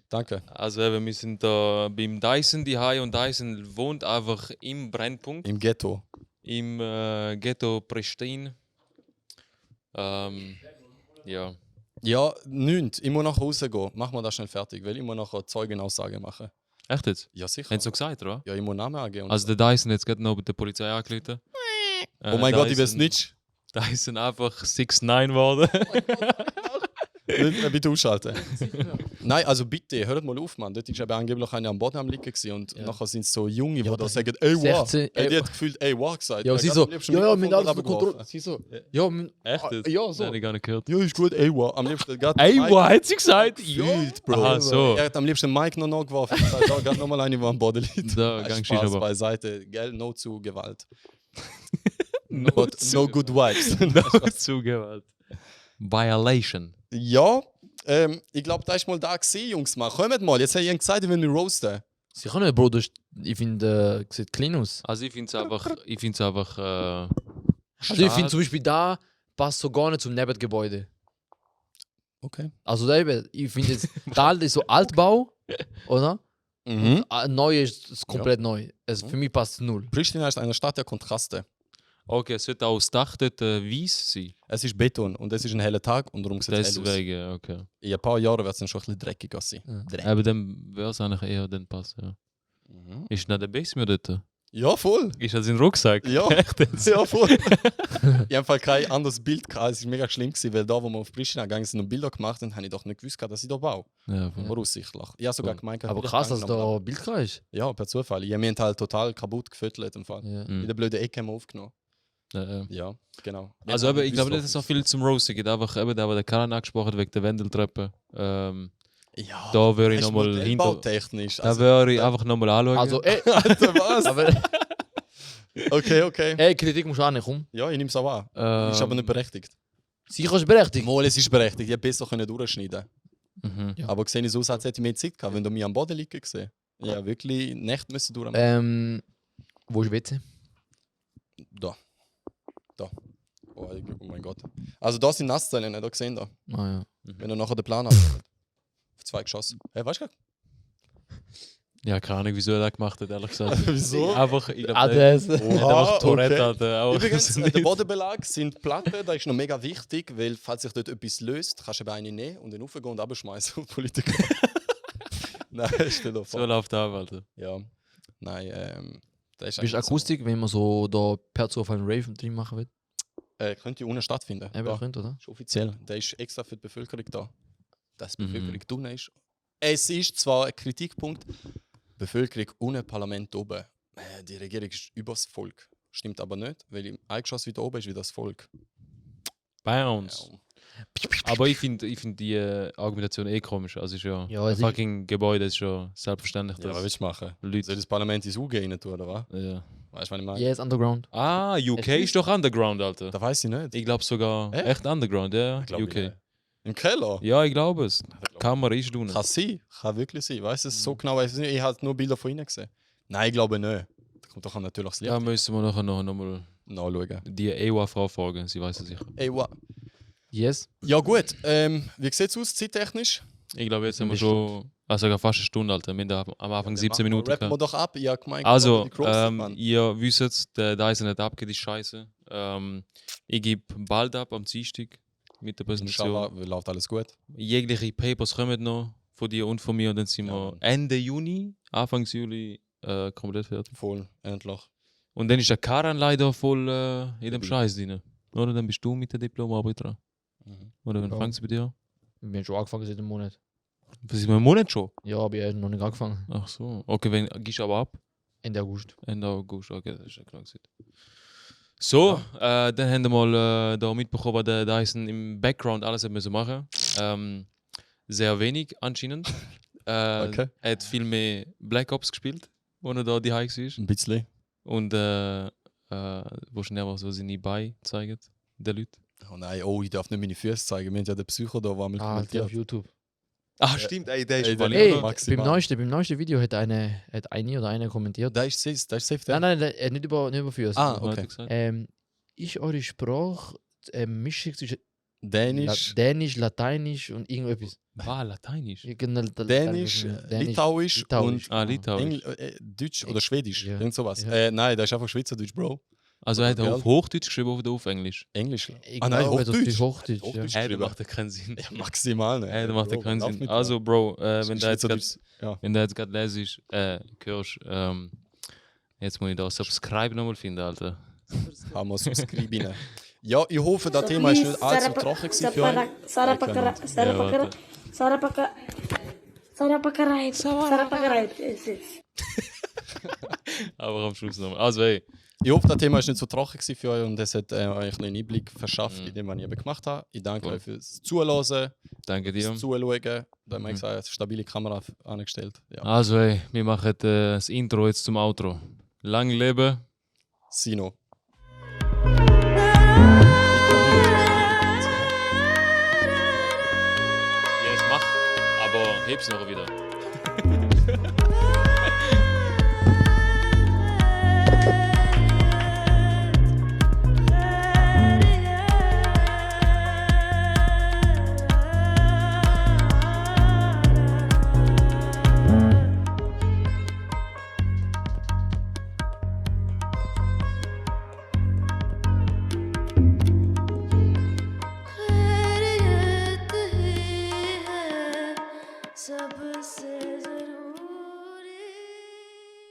Danke. Also eben, wir sind da beim Dyson daheim und Dyson wohnt einfach im Brennpunkt, Im Ghetto. im Ghetto Pristin. Ja. Ja, nichts. Ich muss nach Hause gehen. Machen wir das schnell fertig, weil ich muss nachher Zeugenaussage machen. Echt jetzt? Ja, sicher. Haben sie so gesagt, oder? Ja, ich muss Namen angeben. Und Also der Dyson hat jetzt gerade noch bei der Polizei angerufen. oh mein Gott, ich bin nicht. Dyson einfach 6'9 geworden. Bitte ausschalten. Nein, also bitte, hört mal auf, Mann. Dort war eben angeblich einer am Boden am Liegen gewesen und nachher sind es so Junge, die da sagen, ey, wow. 16, Die hat gefühlt, ey, wow gesagt. Ja, sie so, ja, wir haben alles unter Kontrolle. Sie so, ja, Echt jetzt? ja, so. Nein, ich gar nicht gehört. Ja, ist gut, ey, wow. Am liebsten gerade. Ey, was hat sie gesagt? Gefühlt, Bro. Aha, so. Er hat am liebsten Mike noch geworfen. Da geht nochmal eine, die am Boden liegt. Da, ganz Spaß aber. beiseite. Gell, no zu Gewalt. No, But no good vibes. No zu Gewalt. Violation. Ja, ich glaube, da ist mal da gewesen, Jungs. Mal. Kommt mal, jetzt haben ihr gesagt, ich will mich roasten. Sicher nicht, Bro. Ich finde, sieht clean aus. Also ich finde es einfach, Also ich finde zum Beispiel da passt so gar nicht zum Nebengebäude. Okay. Also da eben, ich finde jetzt, da ist so Altbau, oder? Mhm. Neu ist komplett neu. Also für mich passt es null. Pristina ist eine Stadt der Kontraste. okay, es sollte auch das Dach dort weiß sein. Es ist Beton und es ist ein heller Tag und darum sieht es hell aus. Deswegen, okay. In ein paar Jahren wird es dann schon ein bisschen dreckiger sein. Ja. Aber dann wäre es eigentlich eher dann passen, ja. Mhm. Ist nicht der Basement dort? Ja, voll. Ist das in den Rucksack? Ja. Echt jetzt? Ja, voll. Ich habe kein anderes Bild gehabt. Es war mega schlimm, gewesen, weil da, wo wir auf Pristina gegangen sind und Bilder gemacht haben, habe ich doch nicht gewusst, dass ich da baue. Ja, voll. Voraussichtlich. Ich habe sogar gemeint, Aber vielleicht krass, kann dass ich noch da ein Bild klar ist. Ja, per Zufall. Ich habe mich halt total kaputt gefüttert im Fall. Ja. In der blöden Ecke haben wir aufgenommen. Ja. Ja, genau. Also eben, ich glaube nicht, dass es so so viel zum Roasting gibt. Einfach eben, der Karan angesprochen hat wegen der Wendeltreppe. Ja, Da würde ich das ist nochmal hinter. modellbautechnisch. Da würde ich einfach nochmal anschauen. Also, Alter, was? aber, Okay. Kritik musst du auch nicht, komm. Ja, ich nehme es auch an. Ist aber nicht berechtigt. Sicher ist berechtigt. Mal, es ist berechtigt. Ich hätte besser können durchschneiden Mhm. Ja. Aber gesehen so aus, als hätte ich mehr Zeit gehabt, wenn du mich am Boden liegen gesehen. Ja, wirklich Nächte müssen durchmachen. Wo ist WC? Da. Oh mein Gott. Also da sind Nasszellen, nicht? Da gesehen da. Ah, ja. Wenn du nachher den Plan hast. Auf 2 Geschosse. Hey, weißt du? Ja, keine Ahnung, wieso er das gemacht hat, ehrlich gesagt. Wieso? Einfach, ich glaube, Ah, der das. hat einfach Tourette. okay. Alter, auch. Übrigens, Das der Bodenbelag sind Platten, das ist noch mega wichtig, weil falls sich dort etwas löst, kannst du eben eine nehmen und dann raufgehen und abschmeißen auf Politiker. Nein, stell dir so vor. läuft das, Alter. Ja. Nein, das ist Bist du eigentlich Akustik, wenn man so da per Zufall einen Rave drin machen will? So. Könnte unten stattfinden. Eben, Da. könnte, oder? Ist offiziell. Der ist extra für die Bevölkerung da. Dass die Mhm. Bevölkerung drinnen ist. Es ist zwar ein Kritikpunkt, Bevölkerung ohne Parlament oben. Die Regierung ist übers Volk. Stimmt aber nicht, weil im Eingeschoss wieder oben ist wieder das Volk. Bounce. Ja. Aber ich finde die Argumentation komisch. Also ist ja, Ja, ein es ist- fucking Gebäude ist schon selbstverständlich, Ja, was dass willst du machen? Leute... Soll das Parlament ins UG rein tun, oder was? Ja. Weißt du, was ich meine? Yes, Underground. Ah, UK Es ist doch Underground, Alter. Das weiß ich nicht. Ich glaube sogar echt Underground, ja. Ich glaub UK. nicht. Im Keller? Ja, ich glaube es. glaub- Kamera ist du Kann sein, kann wirklich sein. Weißt du, so genau weiß ich nicht. Ich habe nur Bilder von ihnen gesehen. Nein, ich glaube nicht. Da kommt doch natürlich das Licht Da müssen wir nachher noch mal nachschauen. die EWA-Frau fragen, sie weiß es sicher. Ey, wow. Yes. Ja gut, wie sieht es aus, zeittechnisch? Ich glaube, jetzt haben wir Eine schon fast eine Stunde, Alter. Wir haben am Anfang 17 Minuten Rappen wir gehabt. doch ab. Ja, gemeint, Also, die Crossed, Mann. ihr wisst, der Dyson hat abgegeben, ist scheiße. Ich gebe bald ab am Dienstag mit der Präsentation. Inshallah, läuft alles gut. Jegliche Papers kommen noch von dir und von mir und dann sind Ja, wir Mann. Ende Juni, Anfang Juli komplett fertig. Voll, endlich. Und dann ist der Karan leider voll in dem Scheiß drin. Oder dann bist du mit der Diplomarbeit dran. Oder wann Ja. fängst du bei dir an? Wir haben schon angefangen seit einem Monat. Was ist mein Monat schon? Ja, aber ich habe noch nicht angefangen. Ach so. Okay, wenn gehst du aber ab? Ende August. Ende August, okay, das ist ja klar gewesen. So, dann haben wir mal da mitbekommen, was der Dyson im Background alles hat müssen machen. Sehr wenig anscheinend. Okay. Er hat viel mehr Black Ops gespielt, wo er da die Hikes ist. Ein bisschen. Und wo schnell einfach so seine Beine zeigt, den Leuten. Oh nein, oh, ich darf nicht meine Füße zeigen. Wir haben ja den Psycho da, der mal Ah, die auf kommentiert. YouTube. Ach stimmt, ey, der ist Ey, funny, der- Hey, oder? maximal. beim neuesten Video hat eine oder einer kommentiert. Da ist safe. Nein, nicht über Füße. Ah, Was hat er okay. gesagt? Ist eure Sprache Mischung zwischen Dänisch, Dänisch, Lateinisch und irgendetwas? Lateinisch. Dänisch, Litauisch Litauisch. und Litauisch. Deutsch oder Schwedisch. Ja. Irgend sowas. Ja. Nein, das ist einfach Schweizerdeutsch, Bro. Also er hat Gell? auf Hochdeutsch geschrieben oder auf Englisch? Englisch. Ich Ah nein, glaube, das Hochdeutsch. ist Hochdeutsch. Ja. Hochdeutsch. Hey, das geschrieben. macht ja keinen Sinn. Ja, maximal nicht. Hey, das macht ja Bro, keinen lauf Sinn. mit Also, Bro, wenn du jetzt Schweizerdeutsch. grad, Ja. wenn du jetzt gerade lesest, hörst, jetzt muss ich da Subscribe nochmal finden, Alter. Haben wir subscriben. Ja, ich hoffe, das Thema ist nicht allzu trocken gewesen für euch. Aber am Schluss nochmal. Also, hey, Ich hoffe, das Thema ist nicht so trocken gewesen für euch und es hat euch einen Einblick verschafft in dem, was ich eben gemacht habe. Ich danke Voll. euch fürs Zuhören, danke dir. fürs Zuschauen. Da haben wir gesagt, eine stabile Kamera angestellt. Ja. Also, hey, wir machen das Intro jetzt zum Outro. Lang leben. Sino. Yes, mach. Aber heb's noch wieder. सबसे जरूरी